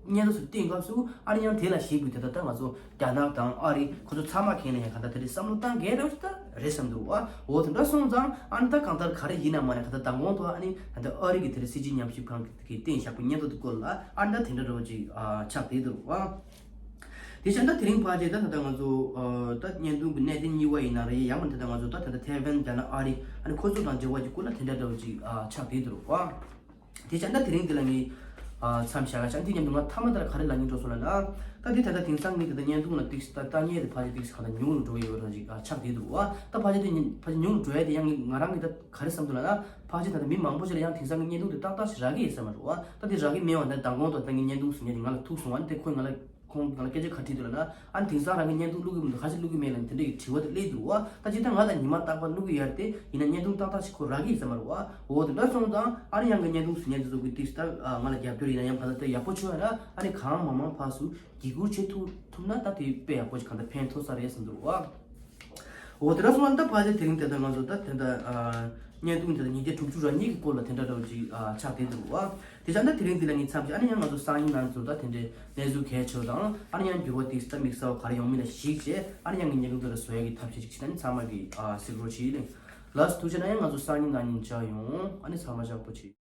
སྙན་ཐོ་སུ་བཏིང་སྐབས་སུ་ཨ་ནི་ཡང་དེ་ལ་གཞིགས་དགོས། དེ་ལྟར་ད་ང་ཚོ་རྒྱ་ནག་དང་ཨ་རི་ཁོ་ཚོ་ཚང་མ་གང་ལ་ཡང་གང་ལྟར་དེ་འདྲའི་བསམ་བློ་བཏང་གལ་འདྲ་བོ་ཞིག་ད་རེད་བསམ་འདུག་བ། འོ་དེ་འདྲ་སོང་ཙང་ཨ་ནི་ད་གང་ལྟར་ག་རེ་ཡིན་ན་མ་ནས་གང་ལྟར་མདང་དགོང་དུ་ཨ་ནི་གང་ལྟར་ཨ་རི་གི་དེ་འདྲའི་སྲིད་སྤྱི་ཉམས་ཞིབ་ཁང་གི་སྟེང་བཞག་པའི་སྙན་ཐོ་དེ་སྐོར་ལ་ཨ་ནི་ད་དེ་འདྲ་འདྲ་བོ་ཅིག་ཆགས་བསྡད་འདུག་བ། དེ་བྱས་ན་ད་དེ་རིང་ཕལ་ཆེར་ད་ད་ལྟ་ང་ཚོ་ཨ་ད་བརྙན་ཐུང་གི་གནད་དོན་གཉིས་པ་ཡིན་ན་རེད། ཡང་མིན་ད་ལྟ་ང་ཚོ་ད་ད་ལྟ་ཐའེ་ཝན་རྒྱ་ནག་ཨ་རི་ཨ་ནི་ཁོ་ཚོ་དང་འབྲེལ་བ་གྱི་སྐོར་ལ་དེ་འདྲ་འདྲ་བོ་ཅིག་ཨ་ཆགས་བསྡད་འདུག་བ། དེ་བྱས་ན་ད་དེ་རིང་འདི་ལ་ངས་ཨ་མཚམས་བཞག་ལ་བྱས། དེ་མཉམ་དུ་ང་མཐའ་མ་ད་ལ་ག་རེ་ལབ་སྙིང་འདོད་སོང་ལབ་ན། ད་དེ་ད་ལྟ་དེང་སང་ངས་ད་ལྟ་བརྙན་ཐུང་ལ་ཏིག་ད་ལྟ་ངས་དེ་ཕལ་ཆེར་ཏིག་གང་ལྟར་ཉུང་རུ་འགྲོ་ཡོད་པ་འདྲ་ཅིག་ཨ་ཆགས་བསྡད་འདུག་བ། ད་ཕལ་ཆེར་དེ་ཕལ་ཆེར་ཉུང་རུ་འགྲོ་ཡ་དེ་ཡང་ངས་ང་རང་གིས་ད་ག་རེ་བསམ་འདུག་ལབ་ན། ཕལ་ཆེར་ད་ལྟ་མི་མང་པོ་ཞིག་ལ་ཡང་དེང་སང་གི་བརྙན་ཐུང་དེ་ཏག་ཏག་ཞིག་རག་གི་ཡོད་ས་མ་རེད་བ། ད་དེ་རག་གི་མེད་པ་འདི་མདང་དགོང་དུ་ད་ངའི་བརྙན་ཐུང་གཟིགས་མཁན་དེ་ང་ལ་ཐུག་སོང་བ། ཨ་ནི་དེ་ཁོས་ང་ལ་ཁོང་གིས་ང་ལ་སྐད་ཆ་ག་རེ་དྲིས་འདུག་ལབ་ན། ཨ་ནི་དེང་སང་རང་གི་བརྙན་ཐུང་བླུག་གི་མི་འདུག་ག་ཅི་བླུག་གི་མེད་ལབ་ནས་དེ་འདྲ་གི་དྲི་བ་དེ་སླེབས་འདུག་བ། ད་ཅི་ད་ང་ལ་ཉི་མ་རྟག་པར་བླུག་གི་ཡོད་རེད་དེ། ཡིན་ན་བརྙན་ཐུང་ཏག་ཏག་ཞིག་ཁོ་རག་གི་ཡོད་ས་མ་རེད་བ། འོ་དེ་འདྲ་སོང་ཙང་ཨ་ནི་ཡང་གི་བརྙན་ཐུང་གཟིགས་མཁན་དེ་ཚོ་གི་ཏིག་ད་ང་ལ་རྒྱབ་སྐྱོར་ཡིན་ན་ཡང་ག་ད་ད་ཡག་པོ་བྱུང་ཡ་ན། ཨ་ནི་གང་མང་མང་ཕར་ཚུར་བརྒྱུད་སྐུར་བྱེད་ཐུབ་ཐུབ་ན་ད་དེ་དཔེ་ཡག་པོ་ཞིག་གང་ལྟར་ཕན་ཐོགས་ས་རེད་བསམ་འདུག་བ། འོ་དེ་འདྲ་སོང་ཙང་ད་ཕལ་ཆེར་དེ་རིང་དེ་ལྟར་ང་ཚོ་ད་དེ་འདྲ་ཨ་བརྙན་ཐུང་དེ་འདྲ་ཉིས་བརྒྱ་དྲུག་ཅུ་རེ་གཉིས་ཀྱི་སྐོར་ལ་དེ་འདྲ་འདྲ་བོ་ཅིག་ཨ་ཆགས་བསྡད་འདུག་བ། དེ་ཙང་ད་དེ་རིང་འདི་ལ་ངས་མཚམས་བཞག་ཨ་ནི་ཡང་ང་ཚོ་སང་ཉིན་ནང་ཚོ་ད་དེ་འདྲའི་གནས་ཚུལ་གལ་ཆེ་བ་དང་ཨ་ནི་ཡང་འགྱུར་བ་ཏིག་ཙམ་དམིགས་བསལ་བ་ག་རེ་ཡོང་མིན་ལ་གཞིགས་བྱས། ཨ་ནི་ཡང་ངས་བརྙན་ཐུང་དེ་འདྲ་བཟོ་ཡ་གི་ཐབས་ཤེས་ཅིག་བྱས། ཨ་ནི་ཚང་མ་གི་ཨ་གཟིགས་རོགས་བྱེད། ལགས་སོ། ཐུགས་རྗེ་གནང་། ཡང་ང་ཚོ་སང་ཉིན་གནངས་ཉིན་མཇལ་ཡོང་། ཨ་ནི་ཚང་མ་ཡག་པོ་བྱེད།